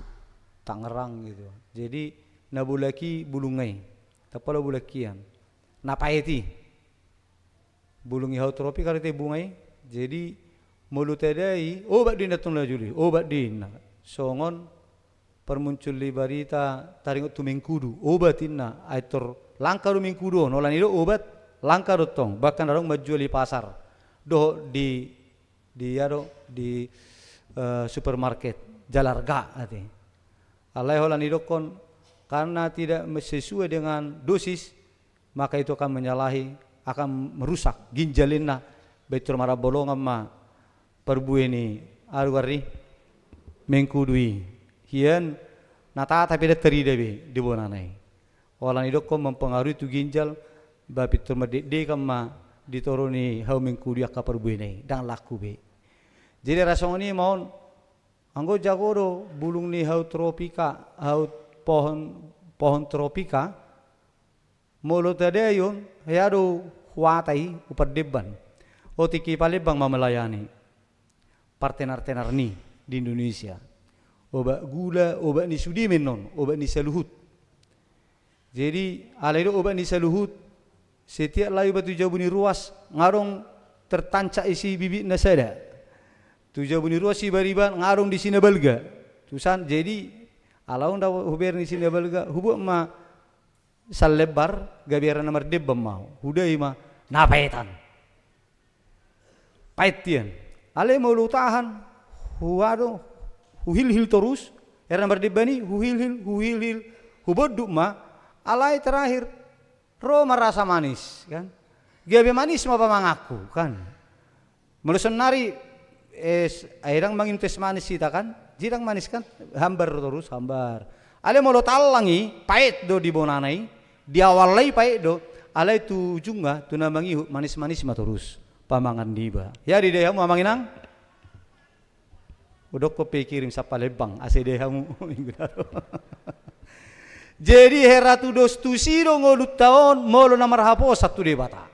Tangerang gitu. Jadi na bolak i bulungna i. Ndang pola bolak hian. Na paet i. Bulung i hau tropika do te bunga i. Jadi molo tadai, obat do inna tong na jolo i, obat do inna. Songon parmuncul ni barita taringot tu mengkudu, obat inna, ai tor langka do mengkudu on, holan i do obat, langka do tong, bahkan adong manjual di pasar, dohot di, di, ado, di, eh, supermarket, jala arga ate. Alai holan didokkon, karena tidak sesuai dengan dosis, maka itu akan menyalahi, akan merusak ginjal inna, baen tor marambolongan ma parbue ni aruari mengkudu i. Hian na tata pe ndang tarida be di bonana i. Holan didokkon mempengaruhi tu ginjal, Ba pintor mardekdekan ma di toru ni hau mengkudi angka parbuena i, ndang laku be. Jadi ra songon i ma on, anggo jago do bulung ni hau tropika, hau pohon, pohon tropika, molo tadai on, hea do huata i, umpar demban. Otik i Palembang ma melayani partenar-tenar ni di Indonesia. Obat gula, obat ni sude menon, obat ni saluhut. Jadi, alai do obat ni saluhut, setiap laho iba tu jabu ni ruas, nga adong tertancap isi bibit na sada. Tu jabu ni ruas iba riba, nga adong di si na balga. Tusan, jadi, alai ndang hubereng di si na balga, hubuat ma sallembar, gabe hera na mardemban ma, hudai ma, na paetan. Paet ian. Alai molo hutahan, huado, huhilhil torus, hera na mardemban i, huhilhil, huhilhil, hubondut ma, alai terakhir, ro ma rasa manis, kan? Gabe manis ma pamanganku, kan? Molo sonari, eh, s-, ai ndang manginum teh manis hita, kan? Jadi ndang manis, kan? Hambar torus, hambar. Alai molo tallang i, paet do di bonana i, di awalna i paet do, alai tu ujungna, tu na mangihut, manis-manis ma torus pamangan niba. Jadi didai hamu amang inang? Hudok pe kirim sampal Palembang, asa didai hamu. Jadi hera tudos tusi do ngolunta on, molo na marhaposan tu Debata.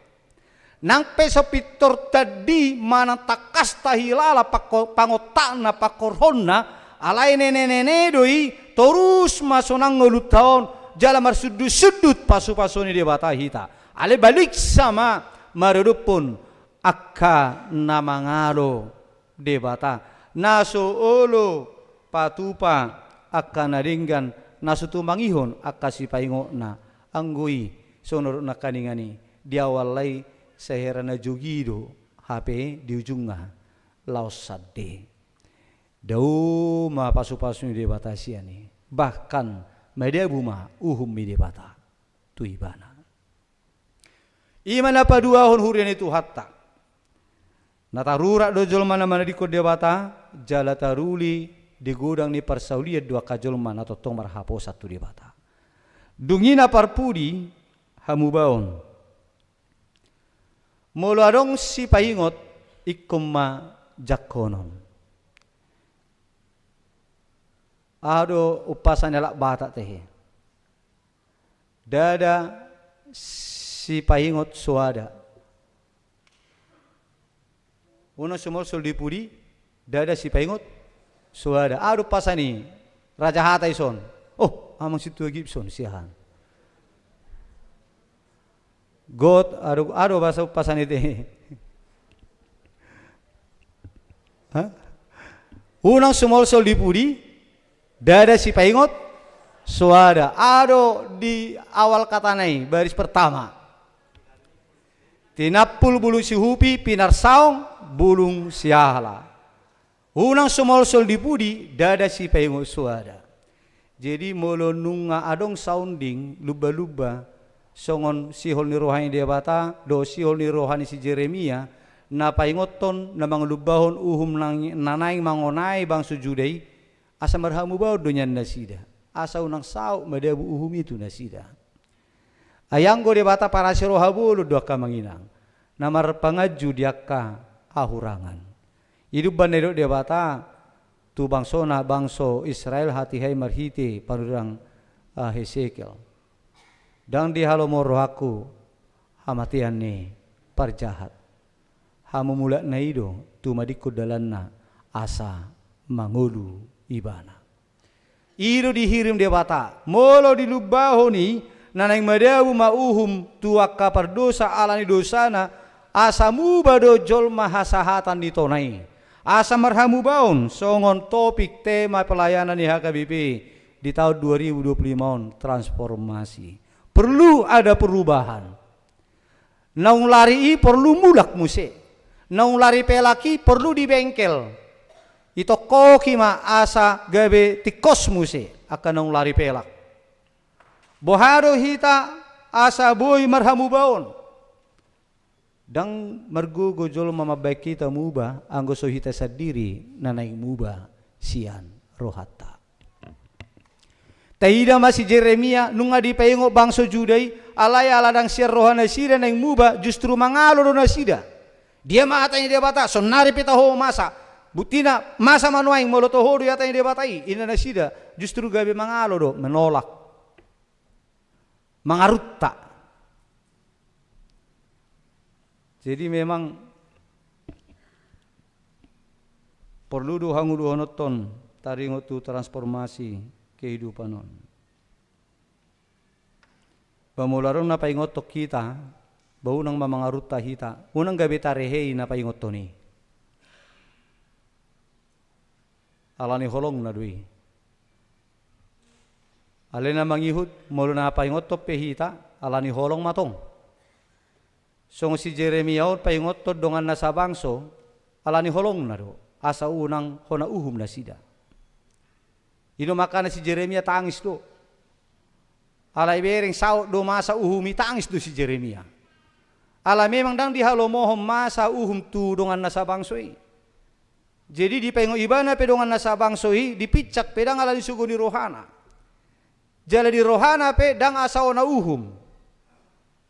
Nang pe so pintor tandi manang tangkas tahilala pangko-, pangontakna, pangkorhonna, alai nene-nene do i, torus ma sonang ngolunta on, jala marsundut-sundut pasu-pasu ni Debata hita. Alai baliksa ma maradophon angka na mangalo Debata, na so olo patupa angka na denggan, na so tumangihon angka sipaingotna, anggo i songon na kaningan i, di awalna i sai hera na jogi do, hape di ujungna laos sande. Dao ma pasu-pasu ni Debata sian i, bahkan madabu ma uhum ni Debata tu ibana. I ma na paduahon huria ni Tuhanta. Na tarurat do jolma na manadingkon Debata, jala taruli di godang ni parsaulian do angka jolma na tongtong marhaposan tu Debata. Dung i na parpudi hamubaon. Molo adong sipaingot, ingkon ma jangkonon. Aha do umpasa ni halak Batak tehe? Ndada sipaingot soada. Unang sumolsol di pudi, ndada sipaingot soada. Aha do umpasa ni raja hata i son? Oh, amang sintua Gibson siahan. Got, aduh, aduh, bahasa, bahasa ni te. Hah? Unang sumolsol di pudi, ndada sipaingot soada. Aduh, di awal kata na i, baris pertama. Tinampul bulung sihupi, pinarsaong bulung siala. Unang sumolsol di pudi, ndada sipaingot soada. Jadi, molo nunga adong sounding, lumba-lumba, songon sihol ni roha ni Debata, dohot sihol ni roha ni si Jeremia, na paingothon, na mangalumbahon uhum nang-, na naeng mangonai bangso Juda i, asa marhamubaon do nian nasida, asa unang saut madabu uhum i tu nasida. Ai anggo Debata parasi roha bolon do angka amang inang, na marpanganju di angka hahurangan. I do umbahen na didok Debata tu bangsona, bangso Israel, hatiha i marhite panurirang, ah, Hesekiel. Ndang dihalomohon rohangku hamatean ni parjahat. Hamumulatna i do tumadingkon dalanna asa mangolu ibana. I do dihirim Debata, molo dilumbahon i, na naeng madabu ma uhum tu angka pardosa ala ni dosana, asa muba do jolma hasahatan ni tona i. Asa marhamubaon, songon topik tema pelayanan ni H K B P di tahun dua ribu dua puluh lima on, transformasi. Perlu ada perubahan. Naung lari i porlu mulak muse. Naung lari pelak i porlu di bengkel. Itongkoki ma asa gabe tingkos muse angka naung lari pelak. Boha do hita asa boi marhamubaon? Ndang margogo jolma mambahen hita muba, anggo so hita sandiri na naeng muba sian rohanta. Taida ma si Jeremia, nunga dipaingot bangso Juda i, alai ala ndang sian roha nasida naeng muba, justru mangalo do nasida. Dia ma hata ni Debata, sonari pe taho masa. Buktina, masa ma nuaeng molo toho do i hata ni Debata i, inna nasida, justru gabe mangalo do, menolak. Mangarutta. Jadi memang porlu do hangoluhononton taringot tu transformasi kehidupan on. Ba molo adong na paingothon hita, ba unang ma mangarutta hita, unang gabe tarehei na paingothon i. Ala ni holongna do i. Alai na mangihut, molo na paingothon pe hita, ala ni holong ma tong. Songon si Jeremia on paingothon donganna sabangso, ala ni holongna do, asa unang hona uhum nasida. I do makana si Jeremia tangis do. Alai bereng saut do masa uhum i, tangis do si Jeremia. Ala memang ndang dihalomohon masa uhum tu donganna sabangso i. Jadi dipaingot ibana pe donganna sabangso i, dipinsang pe ndang ala ni sogo ni rohana. Jala di rohana pe ndang asa hona uhum.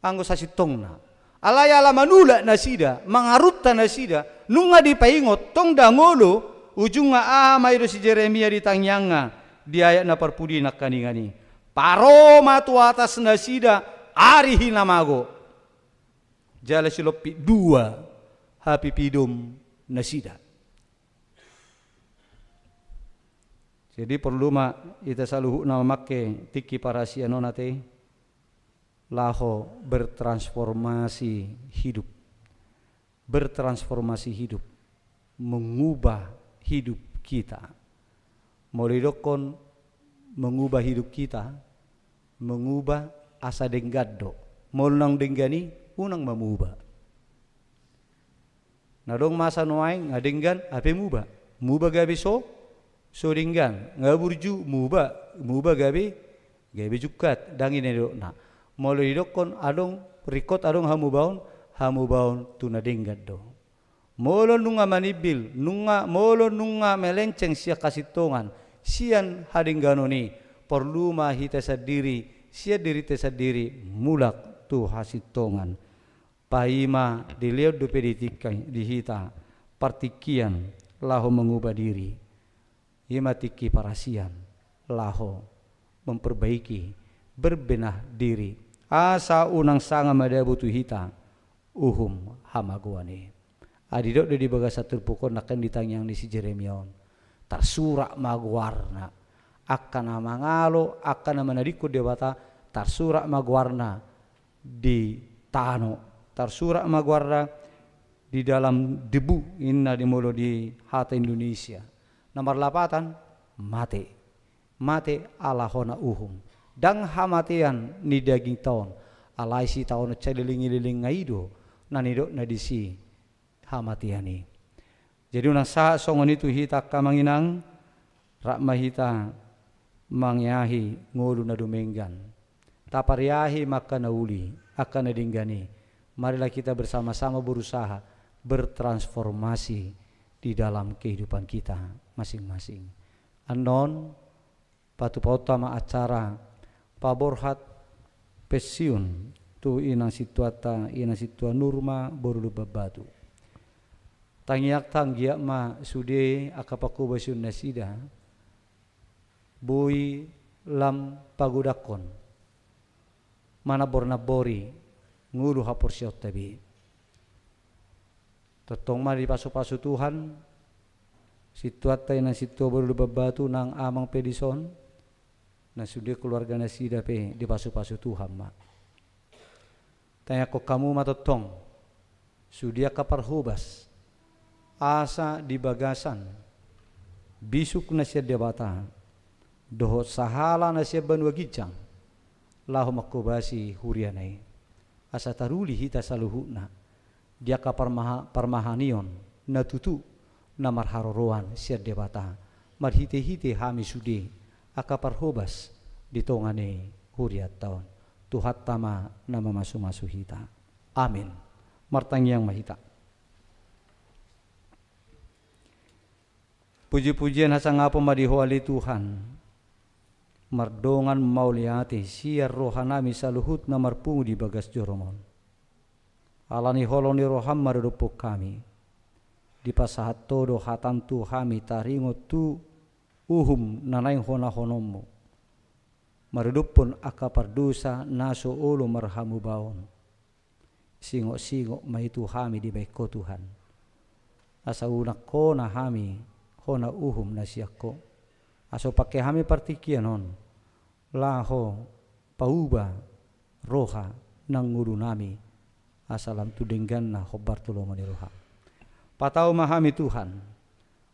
Anggo sasintongna. Alai ala manulak nasida, mangarutta nasida, nunga dipaingot, tong ndang olo, ujungna aha ma i do si Jeremia di tangiangna, di ayat na parpudi nangkaningan i. Paro ma tu atas nasida, ari hinamago. Jala silompit dua, hapipidom nasida. Jadi porlu ma hita saluhutna mamangke tingki parasian on ate, laho bertransformasi hidup. Bertransformasi hidup. Mengubah hidup kita. Molo didokkon mengubah hidup kita, mengubah asa denggan do. Molo naung denggan i, unang ma muba. Na adong masa nuaeng, nga denggan, hape muba. Muba gabe so, so denggan. Nga burju, muba, muba gabe, gabe jungkat. Ndang i na didokna. Molo didokkon adong, ringkot adong hamubaon, hamubaon tu na denggan do. Molo nunga manimbil, nunga, molo nunga melenceng sian hasintongan, sian hadengganon i, porlu ma hita sandiri, sian dirinta sandiri, mulak tu hasintongan. Paima dilehon dope di tingki, di hita, partingkian laho mengubah diri. Ima tingki parasian, laho memperbaiki, berbenah diri. Asa unang sanga madabu tu hita, uhum hamagoan i. Ai didok do di bagasan turpuk on nangkin di tangiang ni si Jeremia on. Tarsurat ma goarna. Angka na mangalo, angka na manadingkon Debata, tarsurat ma goarna di tano. Tarsurat ma goarna di dalam debu, inna di molo di hata Indonesia. Na marlapatan, mate. Mate ala hona uhum. Ndang hamatean ni dagingta on. Alai sitaonon salelengleleng nga i do. Na nidokna disi hamatean i. Jadi unang sahat songon i tu hita angka amang inang, rap ma hita mangeahi ngolu na dumenggan. Tapariahi ma angka na uli, angka na denggan i. Marilah kita bersama-sama berusaha bertransformasi di dalam kehidupan kita masing-masing. Annon, patupaonta ma acara paborhat pensiun tu inang sintuanta, inang sintua Nurma boru Lumban Batu. Tangiangta anggiat ma sude angka pangkobasion nasida boi lam pagodangkon, manambor-nambori ngolu haporseaonta be. Tongtong ma dipasupasu Tuhan sintuanta, inang sintua boru Lumban Batu nang amang pe dison, na sude keluarga nasida pe dipasupasu Tuhan ma. Tangiangkon hamu ma tongtong, sude angka parhobas, asa di bagasan bisuk na sian Debata dohot sahala na sian banua ginjang, laho manghobasi huriana i. Asa taruli hita saluhutna di angka parmaha-, parmahanion na tutu na marharoroan sian Debata, marhite-hite hami sude angka parhobas di tonga ni hurianta on. Tuhanta ma na mamasumasu hita. Amin. Martangiang ma hita. Puji-pujian hasangapon ma di Ho ale Tuhan. Mardongan mauliate sian rohanami saluhutna marpungu di bagas joroMon. Ala ni holong ni rohaM maradophon hami, dipasahat Ho do hataM tu hami taringot tu uhum na naeng honahononMu, maradophon angka pardosa na so olo marhamubaon. Singotsingot ma i tu hami dibahen Ho Tuhan, asa unang hona hami hona uhum na sian Ho, asa pangke hami partingkian on laho pauba roha nang ngolunami, asa lam tu dengganna hombar tu lomo ni rohaM. Patau ma hami Tuhan,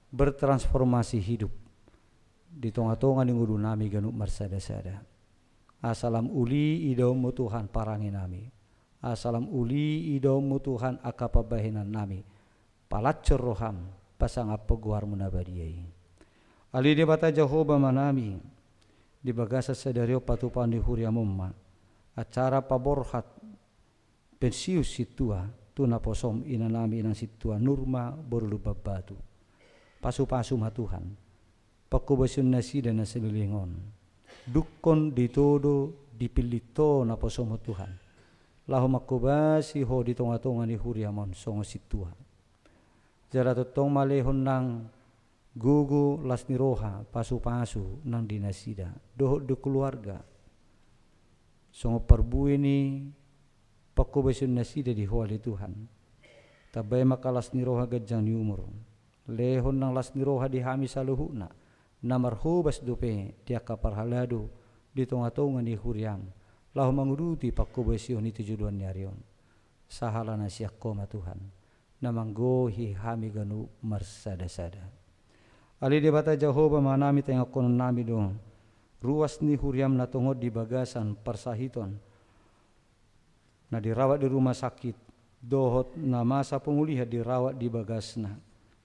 bertransformasi hidup di tongatonga ni ngolunami ganup marsadasada. Asa lam uli idaonMu Tuhan parangenami, asa lam uli idaonMu Tuhan angka pambahenannami, palanjor rohaM, pasangaphon goarMu na badia i. Ale Debata Jahowa Amanami, di bagasan sadari on patupaon ni huriaMon ma acara paborhat pensiun sintua tu naposoM inanami inang sintua Nurma boru Lumbanbatu. Pasupasu ma Tuhan panghobasion nasida na saleleng on. Dungkon, ditodo, dipillit Ho naposoM on Tuhan, laho manghobasi Ho di tongatonga ni huriaMon songon sintua. Jala tongtong ma lehon nang gogo, las ni roha, pasupasu nang di nasida dohot di keluarga, songon parbue ni panghobasion nasida di Ho ale Tuhan. Tambai ma angka las ni roha, ganjang ni umur. Lehon nang las ni roha di hami saluhutna na marhobas dope di angka parhalado di tongatonga ni huriaM, laho manguduti panghobasion i tu joloan ni ari on. Sahala na sian Ho ma Tuhan, na manggohi hami ganup marsadasada. Ale Debata Jahowa Amanami, taingothononnami do ruas ni huriaM na tongon di bagasan parsahiton, na dirawat di rumah sakit, dohot na masa pemulihan dirawat di bagasna.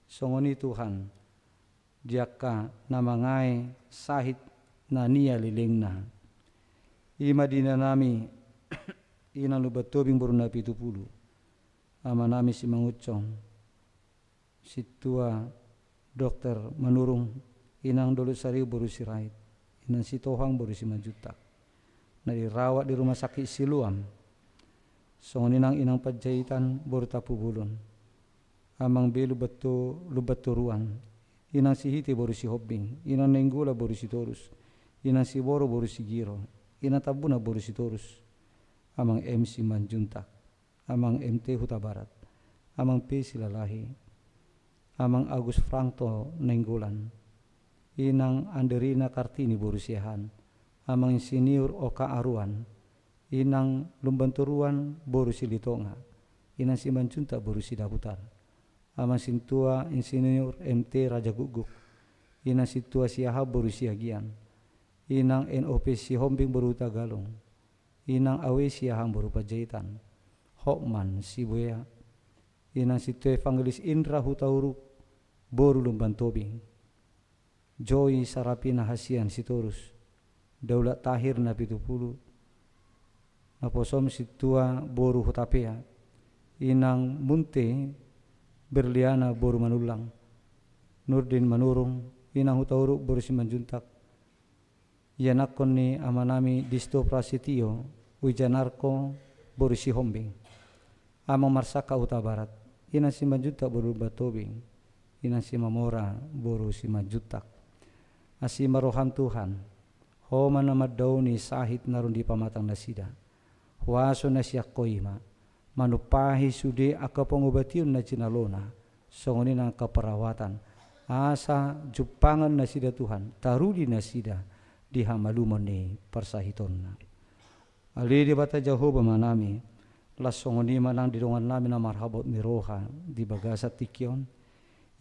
Songon i Tuhan, di angka na mangae sahit na nialelengna. I ma di inanami inang Lumbantobi boru Napitupulu, amanami Simangunsong, sintua Dokter Manurung, inang Dolok Sariu boru Sirait, inang Sitohang boru Simanjuntak, na dirawat di rumah sakit Siloam. Songon i nang inang Panjaitan boru Tampubolon, amang be Lumbanto-, Lumbantoruan, inang Sihite boru Sihombing, inang Nainggolan boru Sitorus, inang Siboro boru Sigiro, inang Tambunan boru Sitorus, amang M Simanjuntak, amang M T Hutabarat, amang P Silalahi, amang Agus Frangto Nainggolan, inang Anderina Kartini boru Siahaan, amang Insinyur Oka Aruan, inang Lumbantoruan boru Silitonga, inang Simanjuntak boru Sidabutar, amang sintua Insinyur M T Rajagukguk, inang sintua Siahaan boru Siagian, inang N O P Sihombing boru Hutagalung, inang Awe Siahaan boru Panjaitan, Hotman Sibuea, inang sintua Evangelis Indra Hutauruk boru Lumbantobi, Joy Sarapina Hasian Sitorus, Daulat Tahir Napitupulu, naposoM sintua boru Hutapea, inang Munte Berliana boru Manullang, Nurdin Manurung, inang Hutauruk boru Simanjuntak, ianakhon ni amanami Disto Prasetio Wijanarko boru Sihombing, amang Marsangka Hutabarat, inang Simanjuntak boru Lumbantobi, inang Simamora boru Simanjuntak. Asi ma rohaM Tuhan, Ho ma na mandaoni sahit na ro di pamatang nasida. Huaso na sian Ho i ma manumpahi sude angka pangobation na jinalona, songon i nang angka perawatan, asa jumpangan nasida Tuhan, taruli nasida di hamalumon ni parsahitonna. Ale Debata Jahowa Amanami, laos songon i ma nang di dongannami na marhabot ni roha di bagasan tingki on,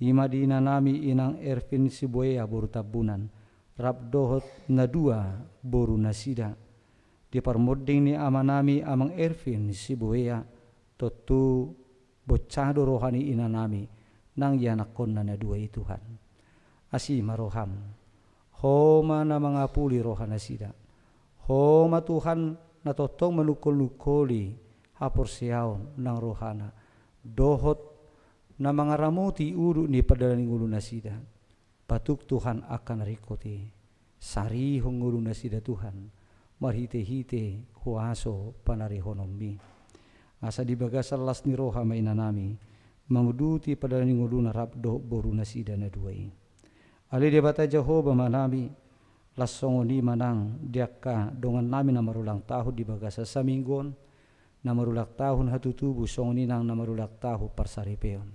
i ma di inanami inang Ervin Sibuea boru Tambunan, rap dohot na dua boru nasida. Di parmonding ni amanami amang Ervin Sibuea, tontu bonca do roha ni inanami nang ianakhonna na dua i Tuhan. Asi ma rohaM, Ho ma na mangapuli roha nasida. Ho ma Tuhan na tongtong manungkol-nungkoli haporseaon nang rohana, dohot na mangaramoti udut ni pardalanan ni ngolu nasida. Patuk Tuhan angka na ringkot i. sarihon ngolunasida Tuhan, marhitehite huaso panarihononmi. Asa di bagasan las ni roha ma inanami, manguduti pardalanan ni ngoluna rap dohot borunasida na dua i. Ale Debata Jahowa Amanami, las songon i ma nang di angka dongannami na marulang tahun di bagasan saminggu on, na marulang tahun hatutubu songon i nang na marulang tahun parsaripeon.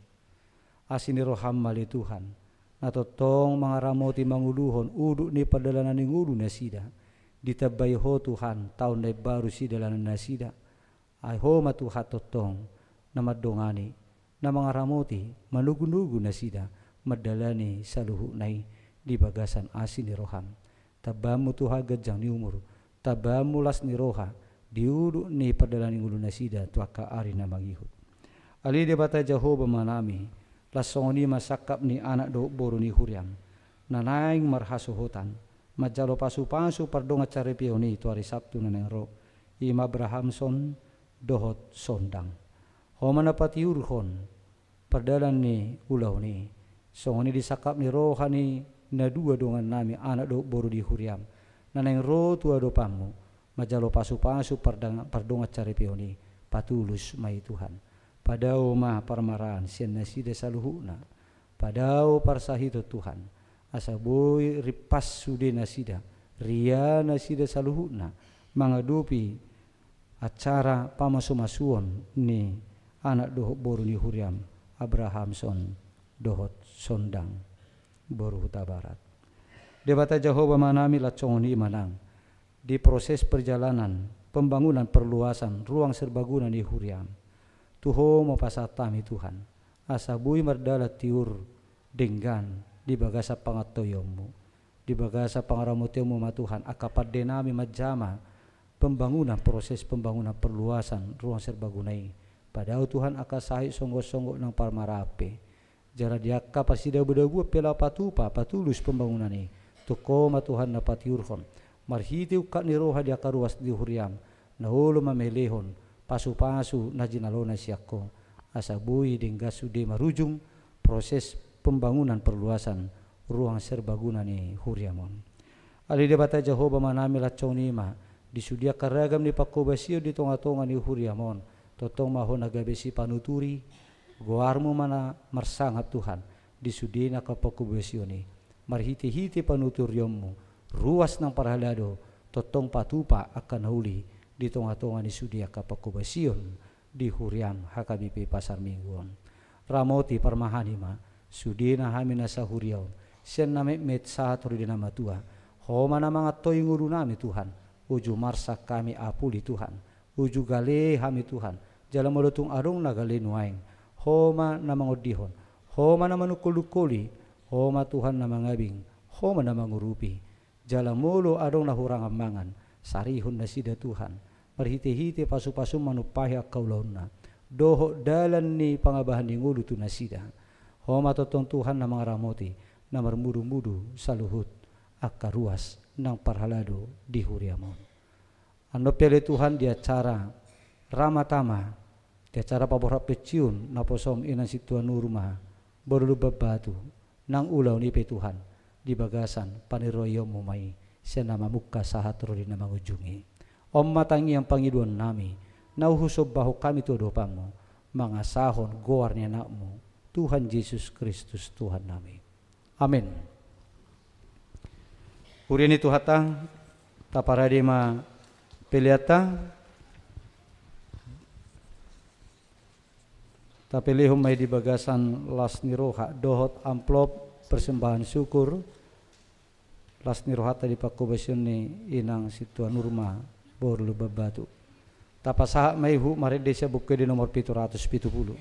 Asi ni roham ma ale Tuhan, na tongtong mangaramoti manguluhon udut ni pardalanan ni ngolunasida, ditambai Ho Tuhan taon na imbaru sidalanannasida. Ai Ho ma Tuhan tongtong na mandongani, na mangaramoti, manugunugu nasida mandalani saluhutna i di bagasan asi ni roham. Tambaanmu Tuhan ganjang ni umur, tambaanmu las ni roha di udut ni pardalanan ni ngolunasida tu angka ari na mangihut. Ale Debata Jahowa Amanami, las songon i ma sangkap ni anak dohot boru ni huriam na naeng marhasohotan manjalo pasupasu pardongan saripeon i tu ari Sabtu na naeng ro, i ma Abrahamson dohot Sondang. Ho ma na patiurhon pardalanan ni ulaon i, songon i di sangkap ni roha ni na dua dongannami anak dohot boru di huriam na naeng ro tu adopanmu manjalo pasupasu pardang-, pardongan saripeon i, patulus ma i Tuhan. Padao ma parmaraan sian nasida saluhutna. Padao parsahiton Tuhan, asa boi rimpas sude nasida, ria nasida saluhutna mangadopi acara pamasumasuon ni anak dohot boru ni huriam, Abrahamson dohot Sondang boru Hutabarat. Debata Jahowa Amanami, las songon i ma nang di proses perjalanan pembangunan perluasan ruang serbaguna ni huriam. Tu Ho ma pasahat hami Tuhan, asa boi mardalan tiur denggan di bagasan pangantoionmu, di bagasan pangaramotionmu ma Tuhan angka pandenami manjama pembangunan, proses pembangunan perluasan ruang serbaguna i. Padao Tuhan angka sahit songgop-songgop nang parmaraan pe. Jala di angka parsidabudabuan pe laho patupa, patulus pembangunan i. Tung Ho ma Tuhan na patiurhon marhite ungkap ni roha di angka ruas ni huriam na olo mamelehon pasupasu na jinalona sian Ho, asa boi denggan sude marujung proses pembangunan perluasan ruang serbaguna ni huriam on. Ale Debata Jahowa Amanami, las songon i ma di sude angka ragam ni panghobasion di tongatonga ni huriam on, tongtong ma Ho na gabe sipanuturi, goarmu ma na marsangap Tuhan di sude na angka panghobasion i. Marhitehite panuturionmu, ruas nang parhalado tongtong patupa angka na uli di tongatonga ni sude angka panghobasion di huriam H K B P Pasar Minggu on. Ramoti parmahani ma sudena hami na sahuria on sian na metmet sahat ro di na matua. Ho ma na mangantoi ngolunami Tuhan, uju marsak hami apuli Tuhan, uju gale hami Tuhan, jala molo tung adong na gale nuaeng, Ho ma na mangondihon, Ho ma na manungkolungkoli, Ho ma Tuhan na mangabing, Ho ma na mangurupi. Jala molo adong na hurangan mangan, sarihon nasida Tuhan, marhitehite pasupasum manumpahi angka ulaonna dohot dalan ni pangabahan ni ngolu tu nasida. Ho ma tongtong Tuhan na mangaramoti, na marmudumudu saluhut angka ruas nang parhalado di huriam on. Annon pe ale Tuhan di acara Rama Tama, di acara paborhat pensiun naposom inang sintua Nurma boru Lumban Batu, nang ulaon i pe Tuhan di bagasan paniriaionmu ma i sian na mamungka sahat ro di na mangujungi. On ma tangiang pangidoannami na husombahon hami tu adopanmu mangasahon goar ni anakmu Tuhan Jesus Kristus Tuhannami. Amen. Huria ni Tuhanta, taparade ma peleanta, tapelehon ma i di bagasan las ni roha dohot amplop persembahan syukur, las ni rohanta di panghobasion ni inang sintua Nurma boru Lumban Batu. Tapasahat ma i huhut marende sian Buku Ende nomor pitu ratus pitu pulu.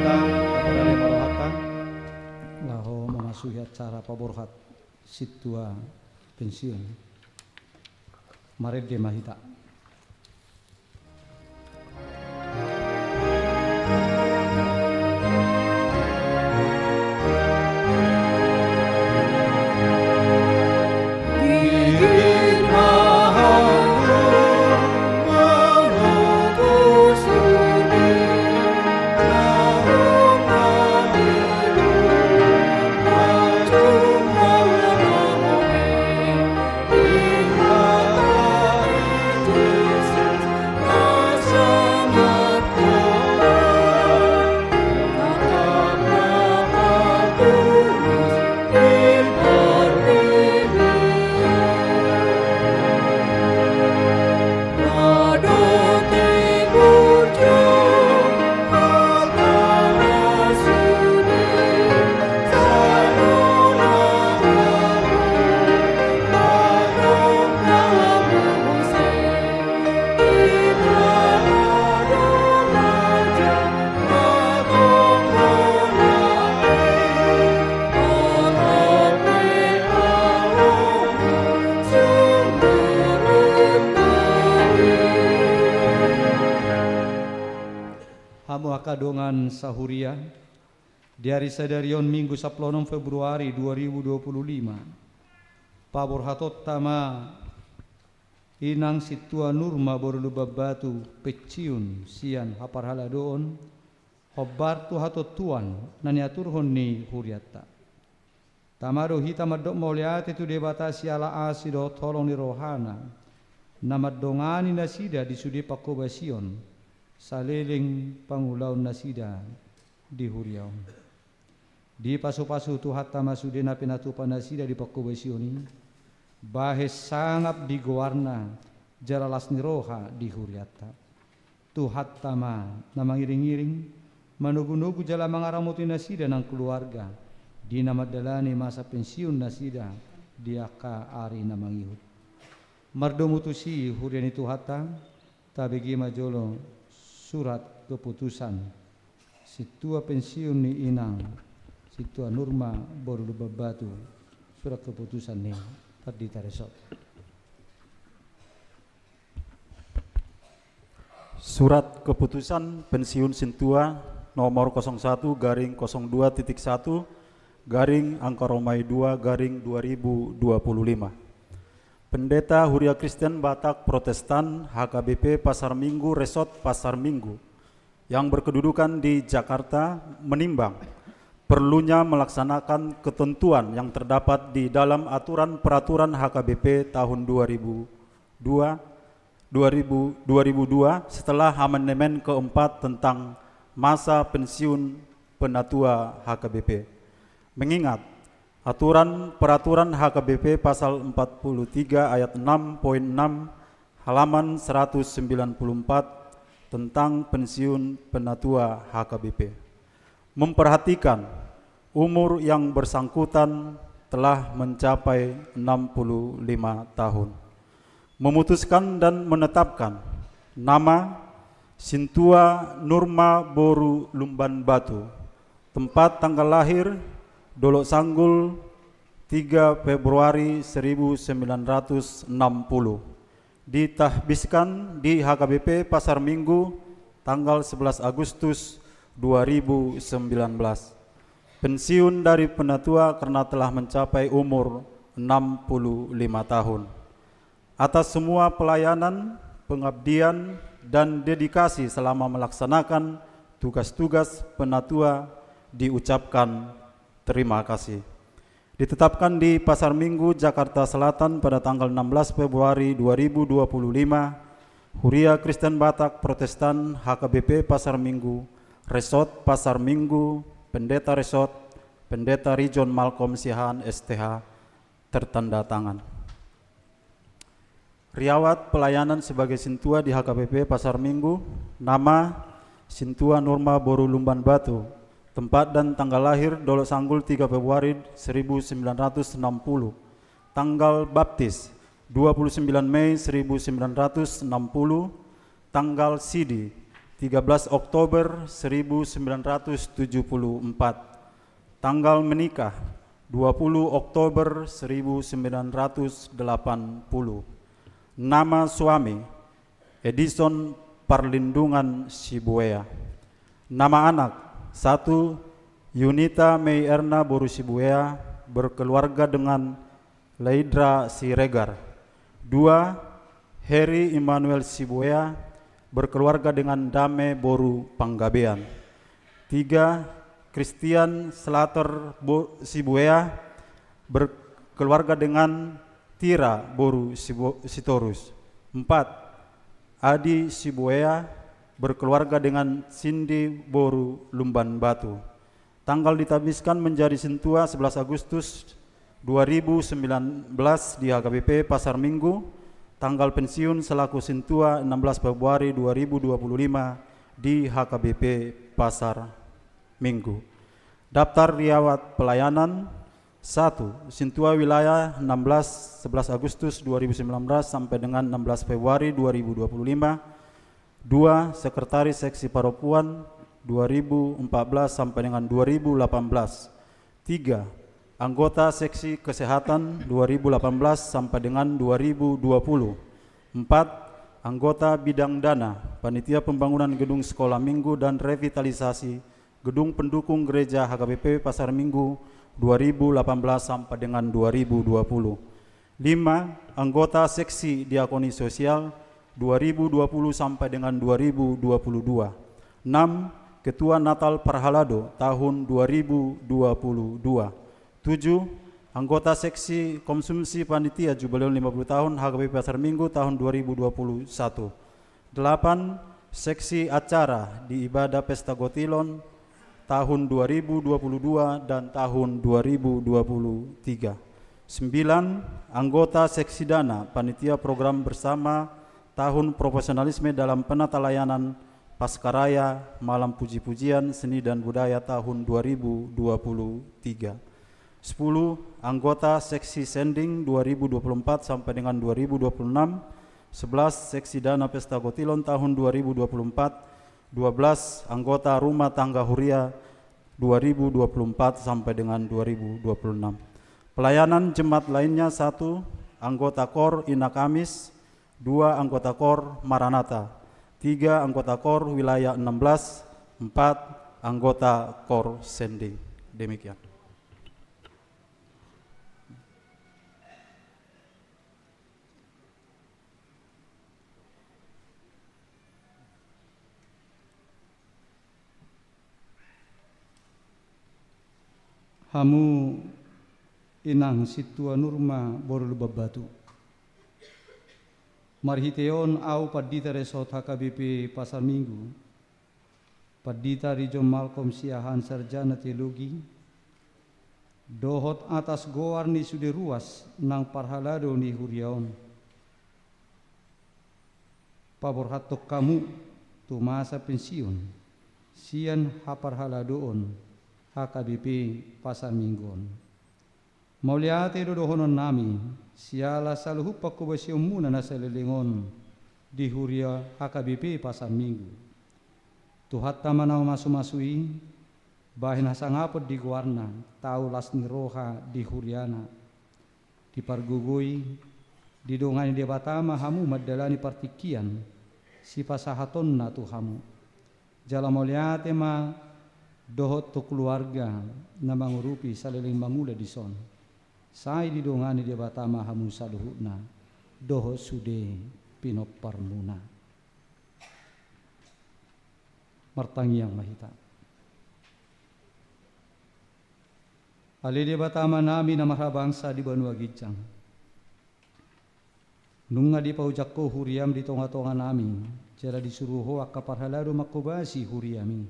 Taparade ma rohanta laho mamasuhi acara paborhat sintua pensiun. Marende ma hita. Hamu angka dongan sahuria, di ari sadari on, Minggu sampulu onom Februari dua ribu dua puluh lima, paborhatonta ma inang sintua Nurma boru Lumban Batu pensiun sian haparhaladoon, hombar tu hatontuan na niaturhon ni hurianta. Tama do hita mandok mauliate tu Debata siala asi dohot holong ni rohana, na mandongani nasida di sude pangkobasion saleleng pangulaon nasida di huria on. Dipasupasu Tuhanta ma sude na pinatupa nasida di pangkobasion i, bahen sangap di goarna jala las ni roha di hurianta. Tuhanta ma na mangiringiring, manogunogu jala mangaramoti nasida nang keluarga di na mandalani masa pensiun nasida di angka ari na mangihut. Mardomu tusi huria ni Tuhanta, tabege ma jolo surat keputusan sintua pensiun ni inang sintua Nurma boru Lumban Batu, surat keputusan ni pandita resort. Surat keputusan pensiun sintua nomor kosong satu garing kosong dua titik satu garing angka Romawi dua garing dua ribu dua puluh lima. Pendeta Huria Kristen Batak Protestan H K B P Pasar Minggu, Resort Pasar Minggu, yang berkedudukan di Jakarta, menimbang perlunya melaksanakan ketentuan yang terdapat di dalam aturan peraturan H K B P tahun dua ribu dua, dua ribu, dua ribu dua setelah amandemen keempat tentang masa pensiun penatua H K B P. Mengingat aturan peraturan H K B P pasal empat puluh tiga ayat enam poin enam halaman seratus sembilan puluh empat tentang pensiun penatua H K B P. Memperhatikan umur yang bersangkutan telah mencapai enam puluh lima tahun. Memutuskan dan menetapkan nama Sintua Nurma boru Lumban Batu, tempat tanggal lahir Dolok Sanggul, tiga Februari seribu sembilan ratus enam puluh. Ditahbiskan di H K B P Pasar Minggu tanggal sebelas Agustus dua ribu sembilan belas. Pensiun dari penatua karena telah mencapai umur enam puluh lima tahun. Atas semua pelayanan, pengabdian, dan dedikasi selama melaksanakan tugas-tugas penatua diucapkan terima kasih. Ditetapkan di Pasar Minggu, Jakarta Selatan pada tanggal enam belas Februari dua ribu dua puluh lima, Huria Kristen Batak Protestan H K B P Pasar Minggu, Resort Pasar Minggu, Pendeta Resort, Pendeta Rijon Malcolm Siahaan S T H, tertanda tangan. Riwayat pelayanan sebagai sintua di H K B P Pasar Minggu, nama Sintua Nurma boru Lumban Batu, tempat dan tanggal lahir Dolok Sanggul tiga Februari seribu sembilan ratus enam puluh, tanggal baptis dua puluh sembilan Mei seribu sembilan ratus enam puluh, tanggal sidi tiga belas Oktober seribu sembilan ratus tujuh puluh empat. Tanggal menikah, dua puluh Oktober seribu sembilan ratus delapan puluh. Nama suami, Edison Parlindungan Sibuea. Nama anak, satu, Yunita Mei Erna boru Sibuea, berkeluarga dengan Leidra Siregar. Dua, Heri Immanuel Sibuea, berkeluarga dengan Dame boru Panggabean. Tiga, Christian Slater bo-, Sibuea, berkeluarga dengan Tira boru Sibo-, Sitorus. Empat, Adi Sibuea, berkeluarga dengan Cindy boru Lumban Batu. Tanggal ditabiskan menjadi sintua sebelas Agustus dua ribu sembilan belas di H K B P Pasar Minggu, tanggal pensiun selaku sintua enam belas Februari dua ribu dua puluh lima di H K B P Pasar Minggu. Daftar riwayat pelayanan, satu, sintua wilayah enam belas sebelas Agustus dua ribu sembilan belas sampai dengan enam belas Februari dua ribu dua puluh lima. Dua, sekretaris seksi paropuan dua ribu empat belas sampai dengan dua ribu delapan belas. Tiga, anggota seksi kesehatan dua ribu delapan belas sampai dengan dua ribu dua puluh. Empat, anggota bidang dana, panitia pembangunan gedung sekolah minggu dan revitalisasi gedung pendukung gereja H K B P Pasar Minggu dua ribu delapan belas sampai dengan dua ribu dua puluh. Lima, anggota seksi diakoni sosial dua ribu dua puluh sampai dengan dua ribu dua puluh dua. Enam, ketua Natal Parhalado tahun dua ribu dua puluh dua. Tujuh, anggota seksi konsumsi panitia jubileum lima puluh tahun H K B P Pasar Minggu tahun dua ribu dua puluh satu. Delapan, seksi acara di ibadah Pesta Gotilon tahun dua ribu dua puluh dua dan tahun dua ribu dua puluh tiga. Sembilan, anggota seksi dana panitia program bersama tahun profesionalisme dalam penata layanan Paskaraya Malam Puji-pujian Seni dan Budaya tahun dua ribu dua puluh tiga. Sepuluh, anggota seksi sending dua ribu dua puluh empat sampai dengan dua ribu dua puluh enam. Sebelas, seksi dana Pesta Gotilon tahun dua ribu dua puluh empat. Dua belas, anggota rumah tangga huria dua ribu dua puluh empat sampai dengan dua ribu dua puluh enam. Pelayanan jemaat lainnya, satu, anggota kor Ina Kamis, dua, anggota kor Maranata, tiga, anggota kor wilayah enam belas, empat, anggota kor sending. Demikian. Hamu inang sintua Nurma boru Lumban Batu. Marhite on ahu pandita resort H K B P Pasar Minggu, pandita Rijon Malkom Siahaan sarjana teologi, dohot atas goar ni sude ruas nang parhalado ni huria on, paborhathon hamu tu masa pensiun sian haparhaladoon H K B P Pasar Minggu on. Mauliate do dohonon nami, siala saluhut panghobasionmuna na saleleng on di huria H K B P Pasar Minggu. Tuhanta ma na mamasu-masu i, bahen hasangapon di goarna, tau las ni roha di huriana. Dipargogoi, didongani Debata ma hamu mandalani partingkian sipasahatonna tu hamu. Jala mauliate ma dohot tu keluarga na mangurupi saleleng mangula dison. Sai didongani Debata ma hamu saluhutna dohot sude pinomparmuna. Martangiang ma hita. Ale Debata Amanami na marhabangsa di banua ginjang. Nunga dipaojak Ho huriam di tonga-tonga nami, jala disuru Ho angka parhalado manghobasi huriam i.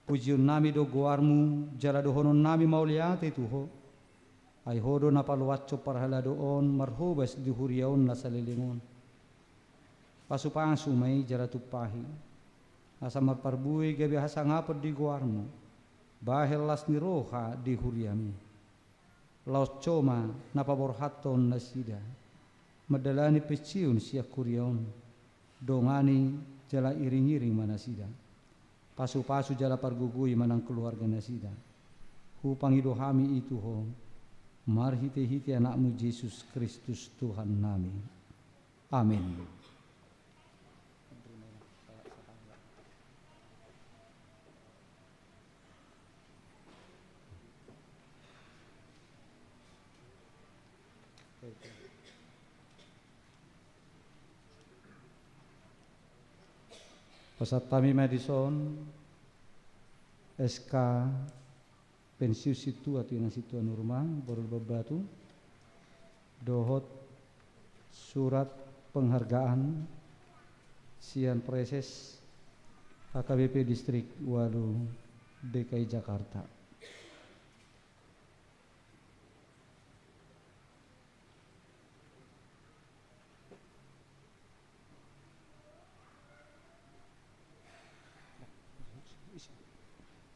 Pujion nami do goarmu, jala dohonon nami mauliate tu Ho. Ai Ho do na paluashon parhalado on marhobas di huria on na saleleng on. Pasu-pasu ma i jala tumpahi. Asa marparbue gabe hasangapon di goarmu. Bahen las ni roha di huriam i. Laos Ho ma na paborhathon nasida mandalani pensiun sian huria on. Dongani jala iring-iring ma nasida. Pasu-pasu jala pargogoi ma nang keluarga nasida. Hupangido hami i tu Ho, marhite-hite Anakmu Jesus Kristus Tuhan nami. Amin. Pasahat hami ma dison S K pensiun sintua tu inang sintua Nurma boru Lumban Batu, dohot surat penghargaan sian Praeses H K B P Distrik Walu D K I Jakarta.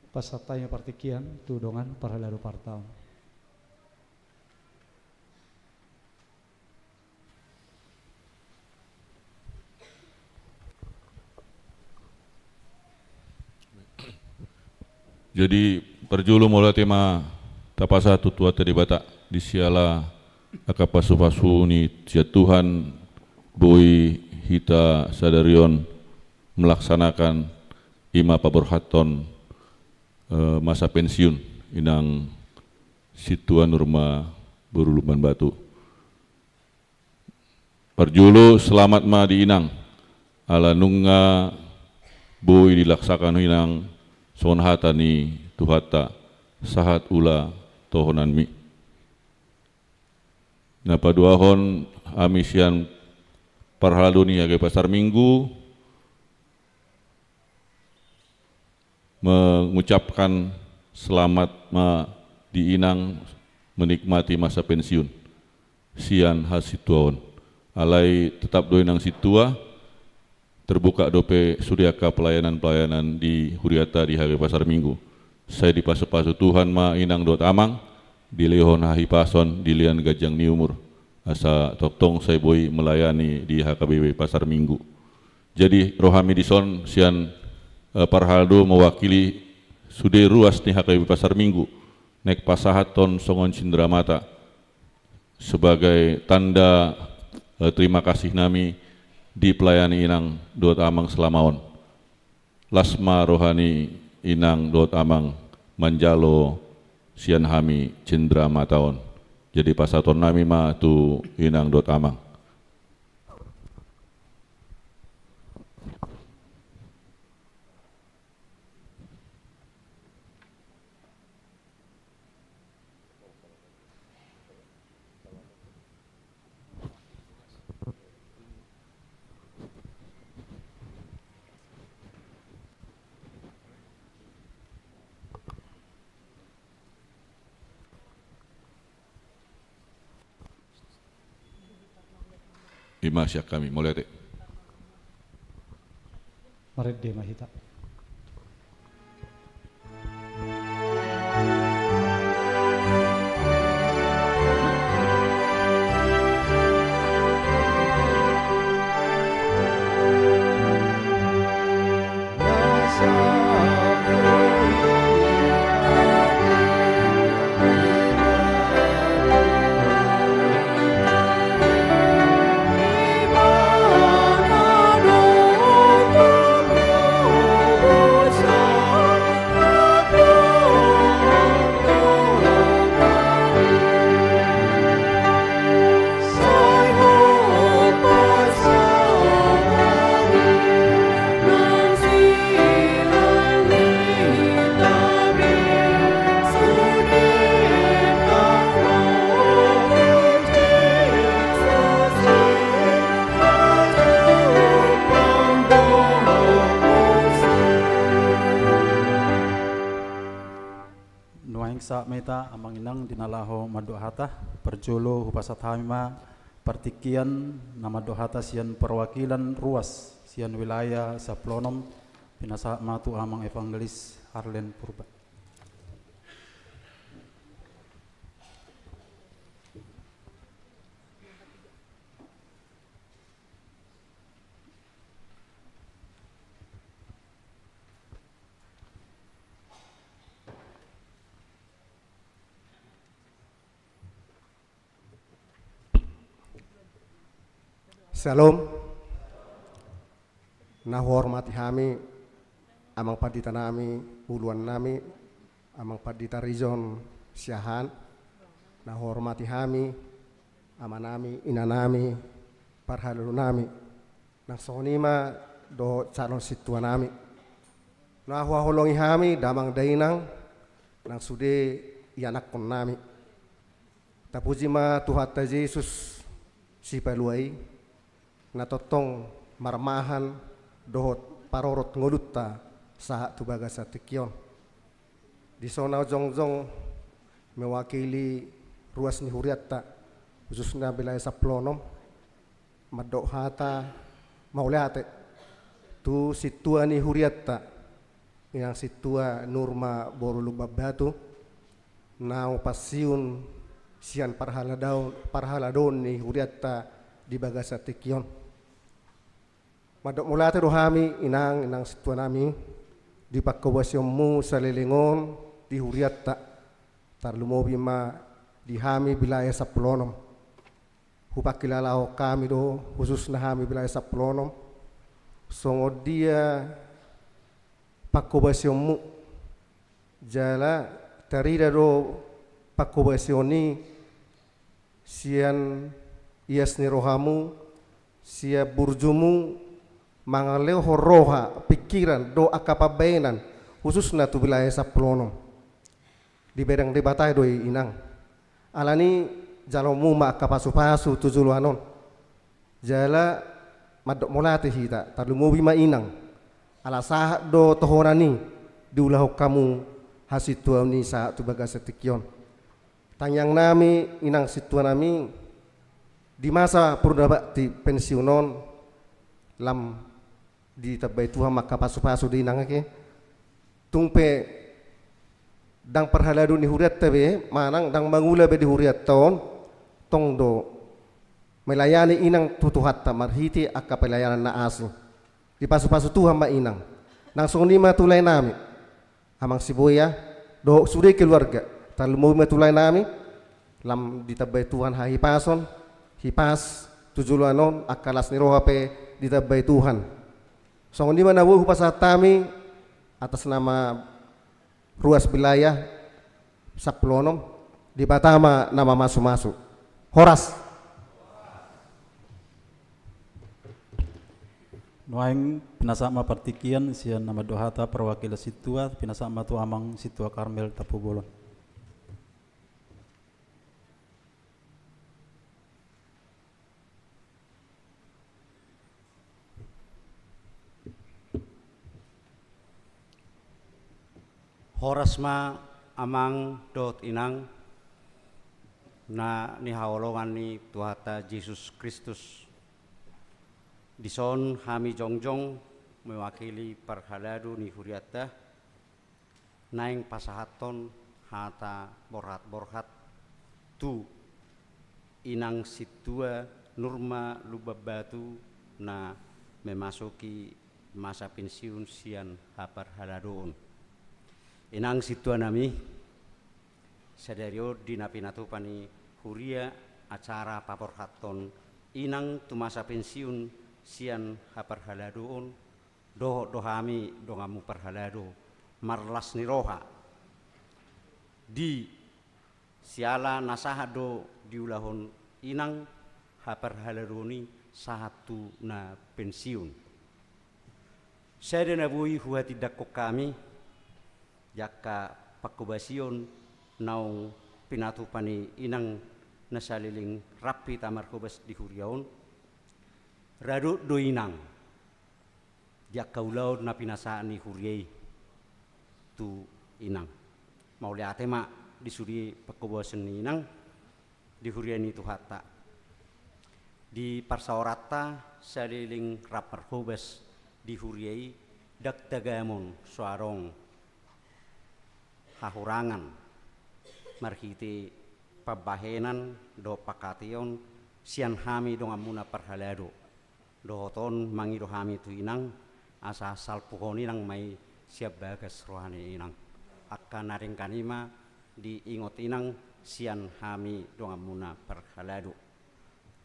Pasahat hami partingkian tu dongan parhalado partaon. Jadi parjolo mauliate ma tapasahat tu Tuhanta Debata di siala angka pasu-pasu ni sian Tuhan, boi hita sadari on melaksanakan i ma paborhathon, eh, masa pensiun inang sintua Nurma boru Lumban Batu. Parjolo selamat ma di inang, ala nunga boi dilaksakan inang songon hata ni Tuhanta, sahat ulaon tohonanmi. Na paduahon, hami sian parhalado ni H K B P Pasar Minggu mengucapkan selamat ma di inang menikmati masa pensiun sian hasintuaon. Alai tetap do inang sintua, terbuka dope sude angka pelayanan-pelayanan di huriata di H K B P Pasar Minggu. Sai dipasu-pasu Tuhan ma inang dohot amang, dilehon hahipason, dilehon ganjang ni umur, asa tongtong sai boi melayani di H K B P Pasar Minggu. Jadi ro hami dison sian, eh, parhalado mewakili sude ruas ni H K B P Pasar Minggu, naeng pasahathon songon cindramata sebagai tanda, eh, terima kasih nami dipelayani inang dohot amang selama on. Las ma roha ni inang dohot amang manjalo sian hami cindramata on. Jadi pasahaton nami ma tu inang dohot amang. I ma sian hami, mauliate. Marende ma hita. Nuaeng sahat ma hita amang inang di na laho mandok hata. Parjolo hupasahat hami ma partingkian na mandok hata sian perwakilan ruas sian wilayah sampulu onom, pinasahat ma tu amang evangelis Arlen Purba. Syalom. Na huhormati hami, amang pandita nami, uluan nami, amang pandita Rizon Siahaan. Na huhormati hami, ama nami, ina nami, parhalado nami. Nang songon i ma dohot calon sintua nami. Na huhaholongi hami, damang dainang, nang sude ianakkon nami. Tapuji ma Tuhanta Jesus, Sipalua i, na tongtong marmahan dohot parorot ngolunta sahat tu bagasan tingki on. Dison ahu jongjong mewakili ruas ni hurianta, khususna wilayah sampulu onom, mandok hata mauliate tu sintua ni hurianta, inang sintua Nurma boru Lumban Batu, naung pensiun sian parhaladaon, parhaladoon ni hurianta di bagasan tingki on. Mandok mauliate do hami, inang, inang sintua nami, di panghobasionmu saleleng on di hurianta, tarlumobi ma di hami wilayah sampulu onom. Hupangkilalahon hami do, khususna hami wilayah sampulu onom, songon dia panghobasionmu, jala tarida do panghobasion i sian ias ni rohamu, sian burjumu, mangalehon roha, pingkiran, dohot angka pambahenan, khususna tu wilayah sampulu onom. Dibahen Debata do i, inang. Alani i jaloonmu ma angka pasupasu tu joloan on. Jala mandok mauliate hita, tarlumobi ma inang. Ala sahat do tohonan i diulahon hamu hasintuaon i sahat tu bagasan tingki on. Tangiang nami, inang sintua nami, di masa purna bakti pensiun on, lam ditambai Tuhan ma angka pasupasu di inang, ake. Tung pe ndang parhalado ni hurianta be, manang ndang mangula be di hurianta on, tong do melayani inang tu Tuhanta marhite angka pelayanan na asing. Dipasupasu Tuhan ma inang. Nang songon i ma tu lae nami, amang Sibuya, dohot sude keluarga, tarlumobi ma tu lae nami, lam ditambai Tuhan hahipason, hipas tu joloan on, angka las ni roha pe ditambai Tuhan. Songon i ma na boi hupasahat hami atas nama ruas wilayah sampulu onom, Debata ma na mamasumasu. Horas. Nuaeng pinasahat ma partingkian sian na mandok hata perwakilan sintua, pinasahat ma tu amang sintua Karmel Tampubolon. Horas ma amang dohot inang na nihaholongan ni Tuhanta Jesus Kristus. Dison hami jongjong mewakili parhalado ni hurianta, naeng pasahathon hata borhat-borhat tu inang sintua Nurma Lumban Batu na memasuki masa pensiun sian haparhaladoon. Inang sintua nami, sadari on di na pinatupa ni huria acara paborhathon inang tu masa pensiun sian haparhaladoon, dohot do hami donganmu parhalado marlas ni roha. Di siala na sahat do diulahon inang haparhaladoon i sahat tu na pensiun. Sada na boi huhatindangkon hami, di angka panghobasion naung pinatupa ni inang na saleleng rap hita marhobas di huria on, radot do inang di angka ulaon na pinasahat ni huria i tu inang. Mauliate ma di sude panghobasion ni inang di huria ni Tuhanta. Di parsaoranta saleleng rap marhobas di huria i, ndang tagamon so adong hahurangan marhite pambahenan dohot pangkataion sian hami donganmuna parhalado. Dohot on mangido hami tu inang, asa salpuhon inang ma i sian bagas roha ni inang. Angka na denggan i ma diingot inang sian hami donganmuna parhalado.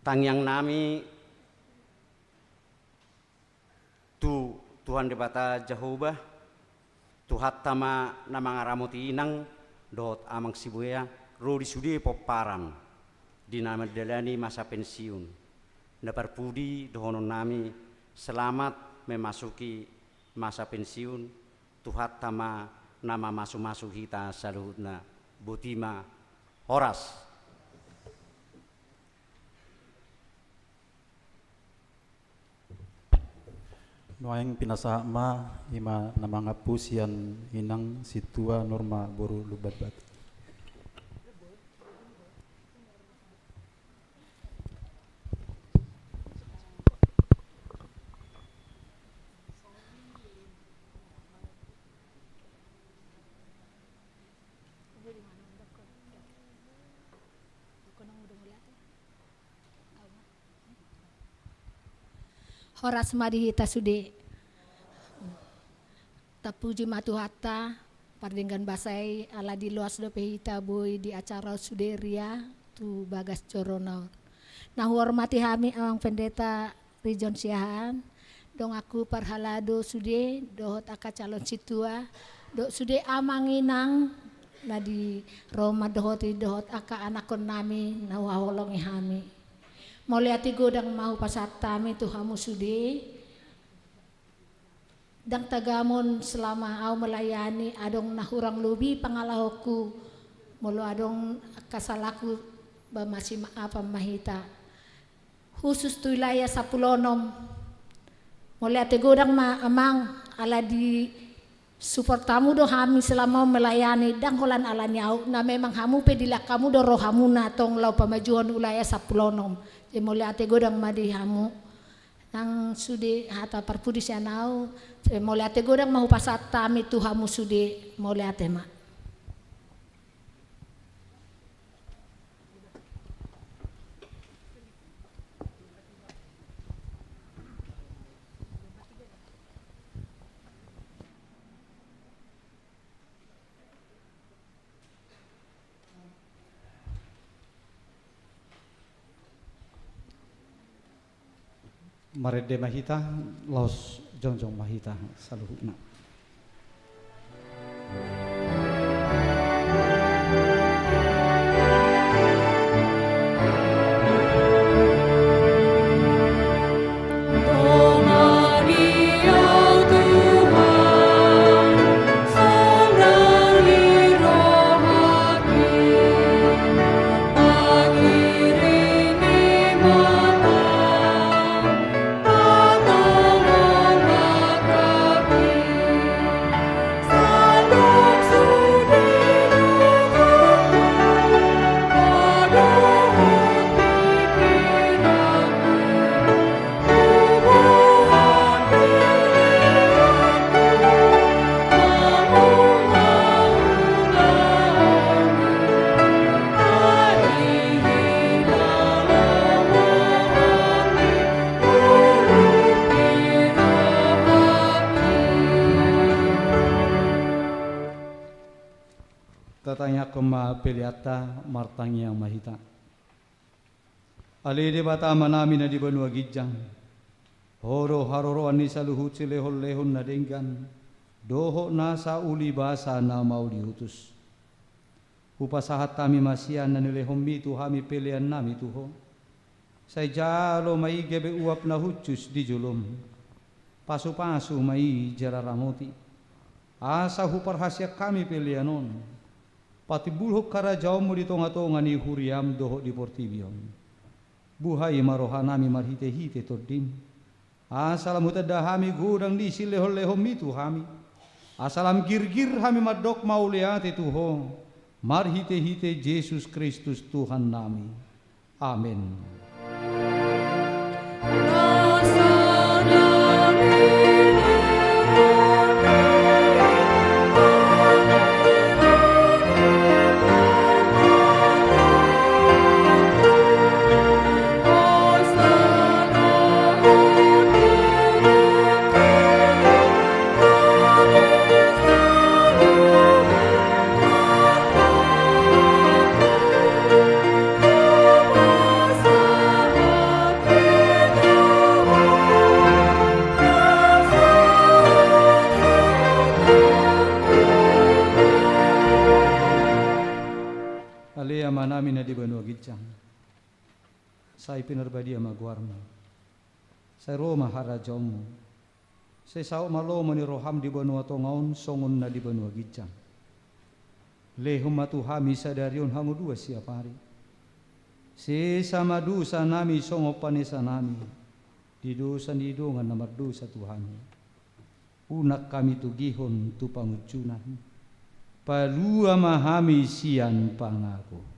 Tangiang nami Tuhan Debata Jahowa, Tuhanta ma na mangaramoti inang dohot amang Sibuea ro di sude pomparan di na mandalani masa pensiun. Na parpudi dohononnami selamat memasuki masa pensiun, Tuhanta ma na mamasumasu hita saluhutna. Boti ma, horas. Nuaeng pinasahat ma, i ma na mangampu sian inang sintua Norma boru Lumban Batu. Horas ma di hita sude. Tapuji ma Tuhanta, pardenggan basa i, ala diloas dope hita boi di acara sude ria tu bagas jorona on. Na huhormati hami Amang Pendeta Rijon Siahaan, donganku parhalado sude, dohot angka calon sintua, dohot sude amang inang na di ro mandohoti, dohot angka anakkonnami na huhaholongi hami. Mauliate godang ma hupasahat hami tu hamu sude. Ndang tagamon selama au melayani, adong na hurang lobi pangalahonku, molo adong angka salahku, ba masimaafan ma hita. Khusus tu wilayah sampulu onom. Mauliate godang ma amang, ala di support hamu do hami selama au melayani, ndang holan ala ni au, na memang hamu pe dilehon hamu do rohamuna tong laho pamajuhon wilayah sampulu onom. Jadi mauliate godang ma di hamu. Nang sude hata parpudi sian au, mauliate godang ma hupasahat hami tu hamu sude, mauliate ma. Marende ma hita, laos jongjong ma hita saluhutna. Tatangiangkon ma peleanta, martangiang ma hita. Ale Debata Amanami na di banua ginjang, Ho do haroroan ni saluhut silehonlehon na denggan, dohot nasa uli basa na mauliutus. Hupasahat hami ma sian na nilehonmi tu hami peleannami tu Ho. Sai jalo ma i gabe uap na hushus di jolom. Pasupasu ma i jala ramoti. Asa huparhaseang hami pelean on patimbulhon harajaonmu di tongatonga ni huriam dohot di portibi on. Buhai ma rohanami marhitehite Tondim, asa lam hutanda hami godang ni silehonlehonmi tu hami, asa lam girgir hami mandok mauliate tu Ho, marhitehite Jesus Kristus Tuhannami. Amen. Amanami na di banua ginjang, sai pinarbadia ma goarmu. Sai ro ma harajaonmu. Sai saut ma lomo ni roham di banua tonga on songon na di banua ginjang. Lehon ma tu hami sadari on hangodoan siapari. Sesa ma dosanami songon panesanami di dosa ni dongan na mardosa tu hami. Unang hami togihon tu pangunjunan. Palua ma hami sian pangago.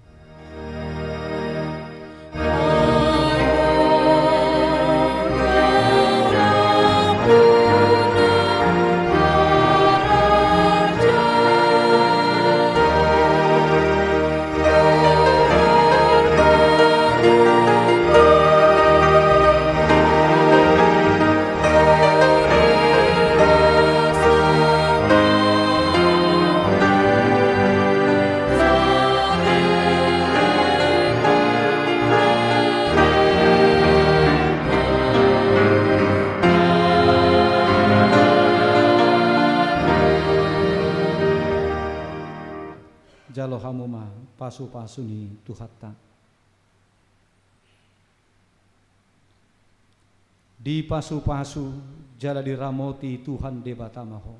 Jalo hamu ma pasupasu ni Tuhanta. Dipasupasu jala diramoti Tuhan Debata ma ho.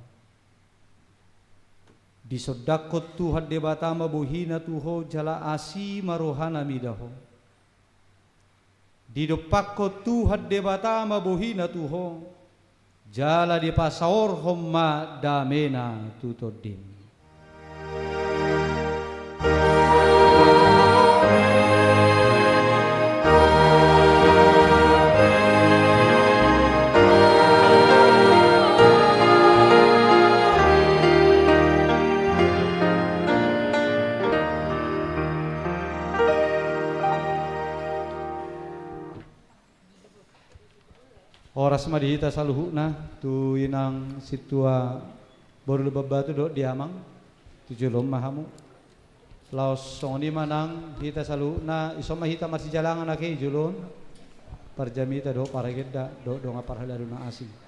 Disondangkon Tuhan Debata ma bohina tu ho jala asi ma rohana mida ho. Didompakkon Tuhan Debata ma bohina tu ho, jala dipasaorhon ma damena tu tondim. Horas ma di hita saluhutna, tu inang sintua boru Lumban Batu dohot di amang, tu jolo on ma hamu. Laos songon i ma nang hita saluhutna, dison ma hita marsijalangan ate di jolo on. Parjamita dohot parhagenda, dohot dongan parhalado na asing.